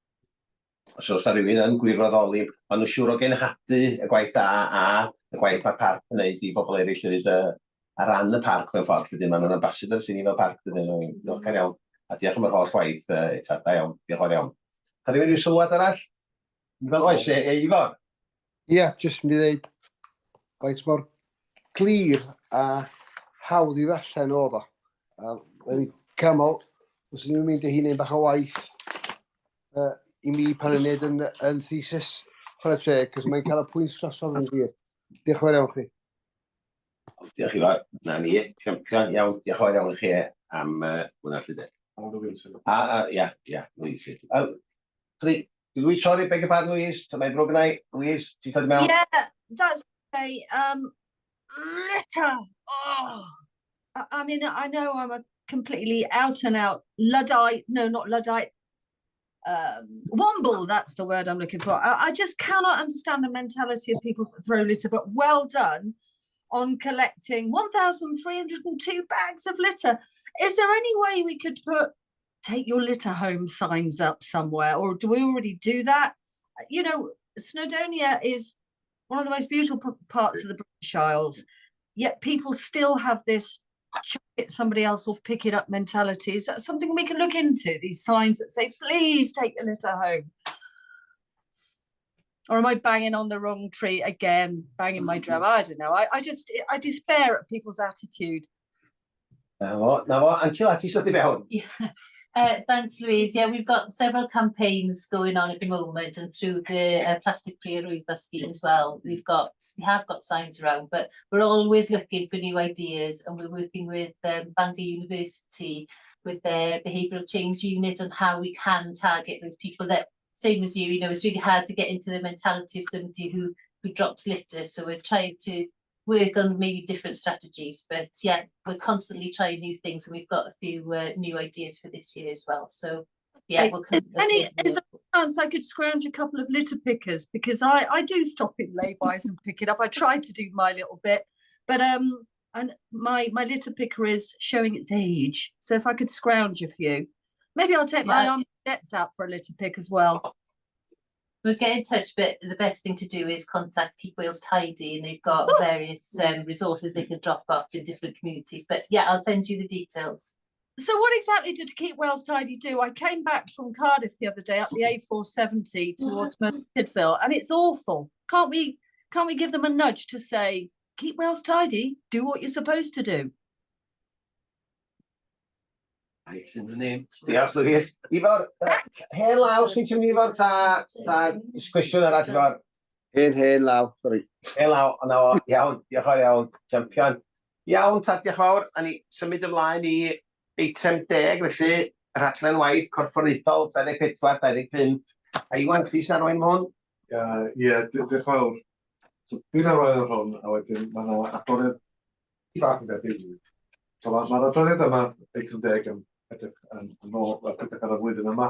Os oes 'na rywun yn gwirfoddoli, maen nhw'n siŵr o genhadu y gwaith da a y gwaith mae'r parc yn wneud i bobl eraill hefyd ar ran y parc mewn ffordd, lle maen nhw'n ambassadors i ni fel parc, dydyn nhw'n ddiolchgar iawn. A diolch am yr holl waith eto, da iawn, diolch yn fawr iawn. Ca rhywun rhyw sylwad arall? Fel oes, e, Ifor? Ie, yeah, jyst mynd i ddeud faint mor glir a hawdd i ddarllen oedd o. A mae'n canmol, os ydyn nhw'n mynd i hi'n bach o waith i mi pan yn neud yn thesis, chwarae teg, cos mae'n cael y pwynt drosodd yn glir. Diolch yn fawr iawn chi. Diolch Ifor. Na ni, champion, iawn, diolch yn fawr iawn i chi am hwnna lly de. A, a, ia, ia, Louise. Sorry, Louise, sorry, beg your pardon, Louise. Mae'n ddrwg gynna i. Louise, ti'n dod i mewn? Yeah, that's okay. Litter. Oh, I mean, I know I'm a completely out and out Luddite. No, not Luddite. Womble, that's the word I'm looking for. I just cannot understand the mentality of people that throw litter, but well done on collecting 1,302 bags of litter. Is there any way we could put take your litter home signs up somewhere, or do we already do that? You know, Snowdonia is one of the most beautiful parts of the British Isles, yet people still have this chuck it, somebody else will pick it up mentality. Is that something we can look into? These signs that say, please take your litter home. Or am I banging on the wrong tree again, banging my drum? I don't know. I despair at people's attitude. Na fo, na fo. Angela, ti eisiau dod i mewn? Yeah. Thanks, Louise. Yeah, we've got several campaigns going on at the moment, and through the Plastic Free Yr Wyddfa scheme as well. We have got signs around, but we're always looking for new ideas, and we're working with Bangor University with their behavioural change unit on how we can target those people that, same as you, it's really hard to get into the mentality of somebody who drops litter. So we're trying to work on maybe different strategies, but yeah, we're constantly trying new things, and we've got a few new ideas for this year as well. So yeah, we'll come. Is there a chance I could scrounge a couple of litter pickers? Because I do stop in laybys and pick it up. I try to do my little bit, but and my litter picker is showing its age. So if I could scrounge a few, maybe I'll take my arm debts out for a litter pick as well. We'll get in touch, but the best thing to do is contact Keep Wales Tidy, and they've got various resources they can drop off in different communities. But yeah, I'll send you the details. So what exactly did Keep Wales Tidy do? I came back from Cardiff the other day up the A470 towards Merthyr Tydfil, and it's awful. Can't we give them a nudge to say, Keep Wales Tidy, do what you're supposed to do? In the name. Diolch, Louise. Ifor, hen law, sgyn ti'n mynd Ifor, ta cwestiwn arall, Ifor? Hen law, sorry. Hen law, o na fo, iawn, diolch fawr iawn, champion. Iawn, ta, diolch fawr. A ni symud ymlaen i eitem 10, felly, rhaglen waith corfforaethol 24-25. A Iwan, chdi sy'n arwain hwn? Ie, diolch fawr. So, dwi'n arwain ar hwn, a wedyn mae yna adroddiad bach yn debyg. So mae'r adroddiad yma, eitem 10, yn edrych yn ôl edrych ar y flwyddyn yma,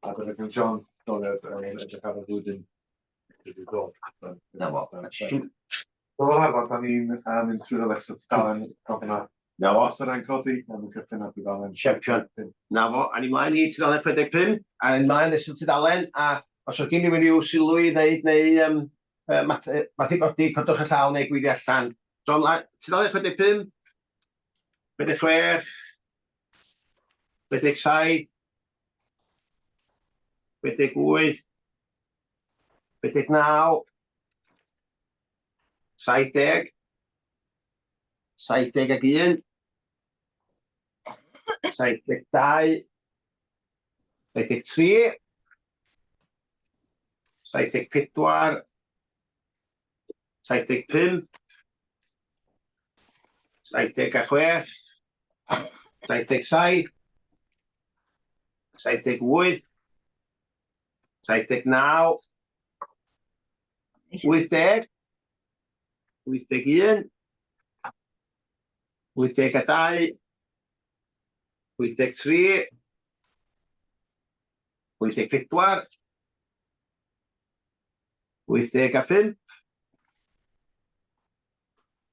a dyna gen John adroddiad yn edrych ar y flwyddyn sydd wedi dod. Na fo. So fel arfer, da ni'n mynd trwy'r rest o tudalen gofyn Na fo. Os yna'n codi, a ni'n cychwyn ar dudalen. Champion. Na fo, a ni mlaen i tudalen 65, a ni mlaen nes y tudalen, a os oes gen i rhyw sylw i ddeud neu math i godi, codwch y llaw neu gweiddi allan. So, ymlaen, tudalen 65, 66, 67, 68, 69, 70, 71, 72, 73, 74, 75, 76, 77, 78, 79, 80, 81, 82, 83, 84, 85,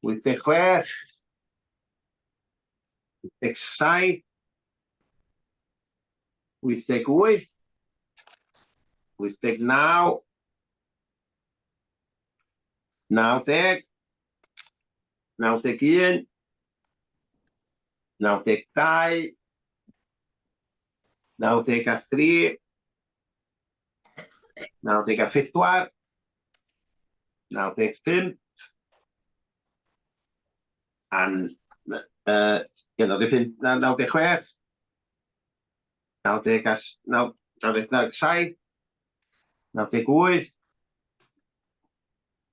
86, 87, 88, 89, 90, 91, 92, 93, 94, 95, an, ie, 95, 96, 90 a, 97, 98,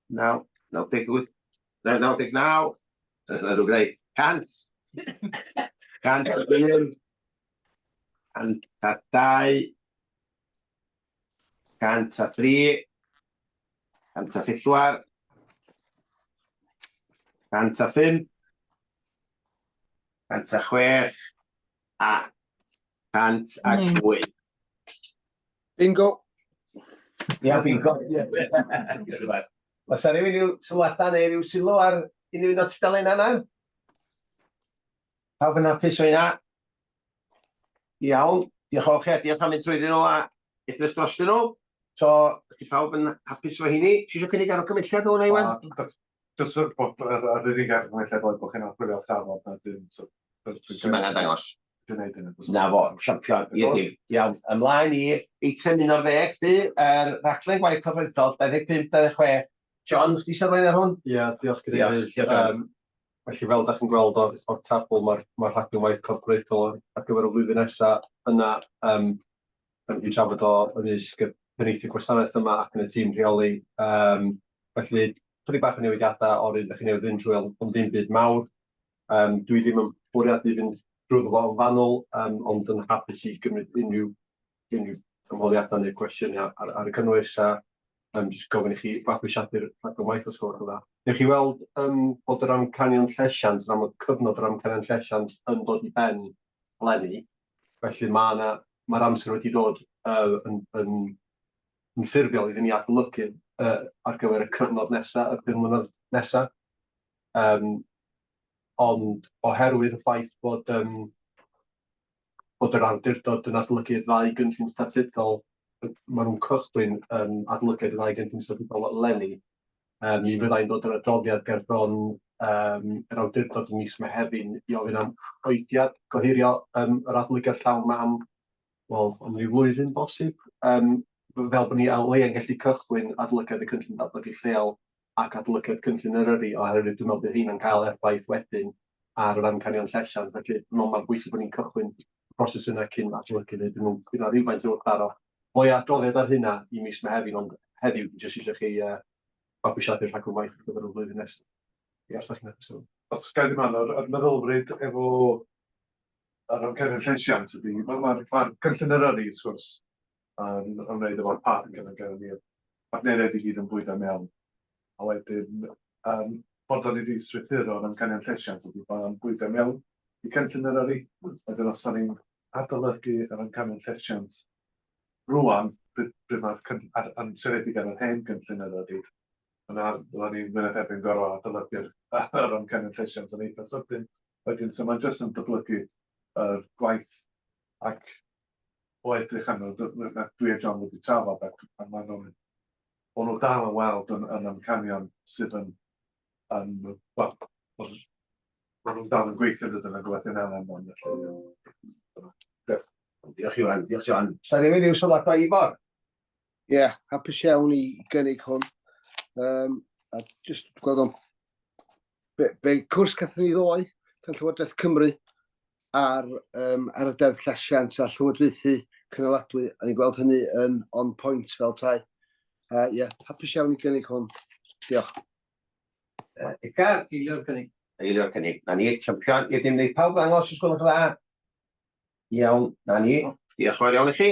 9, 98, 99, rwy'n gwneud 100, 101, 102, 103, 104, 105, 106 a 108. Bingo. Ia, bingo. Oes 'na rywun ryw sylwadau neu ryw sylw ar unrhyw un o'r tudalennau yna? Pawb yn hapus o hynna? Iawn, diolch yn fawr chi a diolch am mynd trwyddyn nhw a edrych drostyn nhw. So, ydy pawb yn hapus efo heini? Ti eisiau cynnig argymhelliad o hwnna, Iwan? Jyst bod yr unig argymhelliad oedd bod chi'n archwilio trafod a dim... So, Sy'n angen dangos? Dwi'n neud hynny. Na fo, champion, ie dim. Iawn, ymlaen i eitem 11, di, yr rhaglen gwaith corfforaethol 25-26. John, chdi eisiau rhoi ar hwn? Ie, diolch Cadeirydd. Diolch, John. Felly fel da chi'n gweld o'r tabl, mae'r ma rhaglen waith corfforaethol ar gyfer y flwyddyn nesaf yna, da ni wedi trafod o ymysg y penaethiaid gwasanaeth yma ac yn y tîm rheoli. Felly, chydig bach o newidiadau o'r un da chi newydd fynd trwy, ond ddim byd mawr. Dwi ddim yn bwriadu fynd drwyddo fo yn fanwl, ond yn hapus i gymryd unrhyw ymholiadau neu cwestiynau ar y cynnwys a jyst gofyn i chi fabwysiadu'r rhaglen waith os gwelwch yn dda. Newch chi weld bod yr amcanion llesiant, yn amlwg cyfnod yr amcanion llesiant yn dod i ben eleni, felly mae yna, mae'r amser wedi dod yn ffurfiol iddyn ni adolygu ar gyfer y cyfnod nesaf, y 5 mlynedd nesaf. Ond oherwydd y ffaith bod yr awdurdod yn adolygu'r ddau gynllun statudol, maen nhw'n cychwyn adolygu'r ddau gynllun statudol eleni, mi fyddai'n dod yr adroddiad gerbron yr awdurdod yn mis Mehefin i ofyn am oediad, gohirio yr adolygiad llawn yma am, wel, am ryw flwyddyn bosib, fel bod ni o leia'n gallu cychwyn adolygiad y cynllun datblygu lleol ac adolygiad cynllun Eryri, oherwydd dwi'n meddwl bydd hynna'n cael effaith wedyn ar yr amcanion llesiant. Felly dwi'n meddwl mae'n bwysig bod ni'n cychwyn y broses yna cyn adolygu. Dwi'n meddwl bydd yna rhywfaint o wrthdaro. Mwy o adroddiad ar hynna i mis Mehefin, ond heddiw dwi'n jyst eisiau chi fabwysiadu'r rhaglen waith ar gyfer y flwyddyn nesaf. Ie, os da chi'n hapus efo. Os ga i ddim anodd, yr meddylfryd efo yr amcanion llesiant ydy, mae'r ma cynllun Eryri, wrth gwrs, yn ymwneud efo'r parc yn y ni'r partneriaid i gyd yn bwydo mewn. A wedyn, bod o'n i wedi strwythuro'r amcanion llesiant ydy bod o'n bwydo mewn i cynllun Eryri. Wedyn os da ni'n adolygu yr amcanion llesiant rwan, pryd mae'r yn seiliedig ar yr hen gynllun Eryri, yna fyddan ni'n mwy na thebyg yn gorfod adolygu'r yr amcanion llesiant yn eitha sydyn. Wedyn, so mae'n jyst yn datblygu yr gwaith ac o edrych arno, dwi a John wedi trafod ac a maen nhw'n, o'n nhw dal yn weld yn amcanion sydd yn wel, maen nhw'n dal yn gweithio dydyn nhw'n gobeithio yn angen felly. Diolch. Diolch Iwan, diolch John. Sa rhywun i'w sylwadau Ifor? Ie, yeah, hapus iawn i gynnig hwn. A jyst gweld o'n be cwrs gathon ni ddoe gan Llywodraeth Cymru ar y deddf llesiant a llywodraethu cynaladwy, a ni'n gweld hynny yn on point fel tai. Ie, yeah, hapus iawn i gynnig hwn. Diolch. Edgar? Eilio'r cynnig. Eilio'r cynnig. Na ni, champion. I'r dim wneud pawb ddangos os gwelwch yn dda. Iawn, na ni. Diolch yn fawr iawn i chi.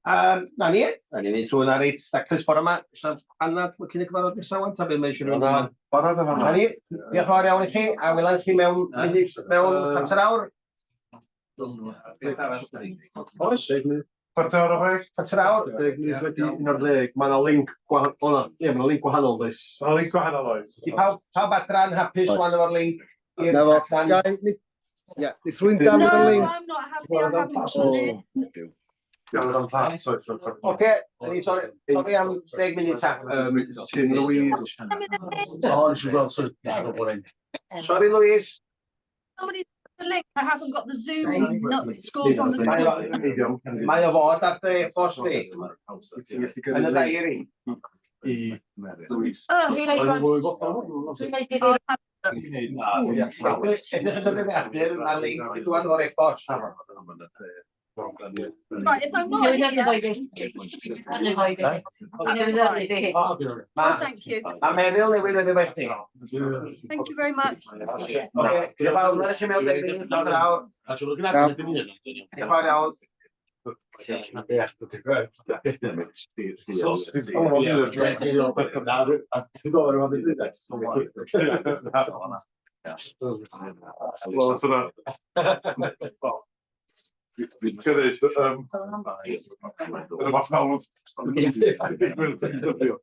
Na ni, na ni'n neud trwy hwnna reit daclus bore yma. Oes 'na panad cyn y cyfarfod nesaf wan, ta be mae eisiau rhywun yma? Barod yn Na ni, diolch yn fawr iawn i chi, a welai chi mewn munud, mewn chwarter awr. Beth arall? Oes? 5:45? Chwarter awr. 11:50. Mae yna link gwahanol, ie, mae yna link gwahanol, does? Mae yna link gwahanol, oes. Di pawb adra'n hapus wan efo'r link i'r Na fo, allan? gai, ni, ie, neith rhywun dal No, y link? I'm not happy. I haven't got the link. Oce, ni torri am 10 munud ta. Ti'n Louise. O, nes i gweld, sorry. Sorry, Louise. Somebody the link. I haven't got the Zoom not scores on the first. Mae o fod ar dy e-bost di. Yn y diary. I Louise. Oh, Dwi'n neud iddi Edrych yn y dyddiadur, mae link i dŵad o'r e-bost. Right, if I'm not here, oh, thank you. Mae Meryl newydd yn efo chdi. Thank you very much. Oce, diolch yn fawr, mae'n eich mewn deg munud yn awr. Diolch yn fawr iawn. Wel, dyna. Fi'n credu, yn y fath nawr. Digwydd, dyddio.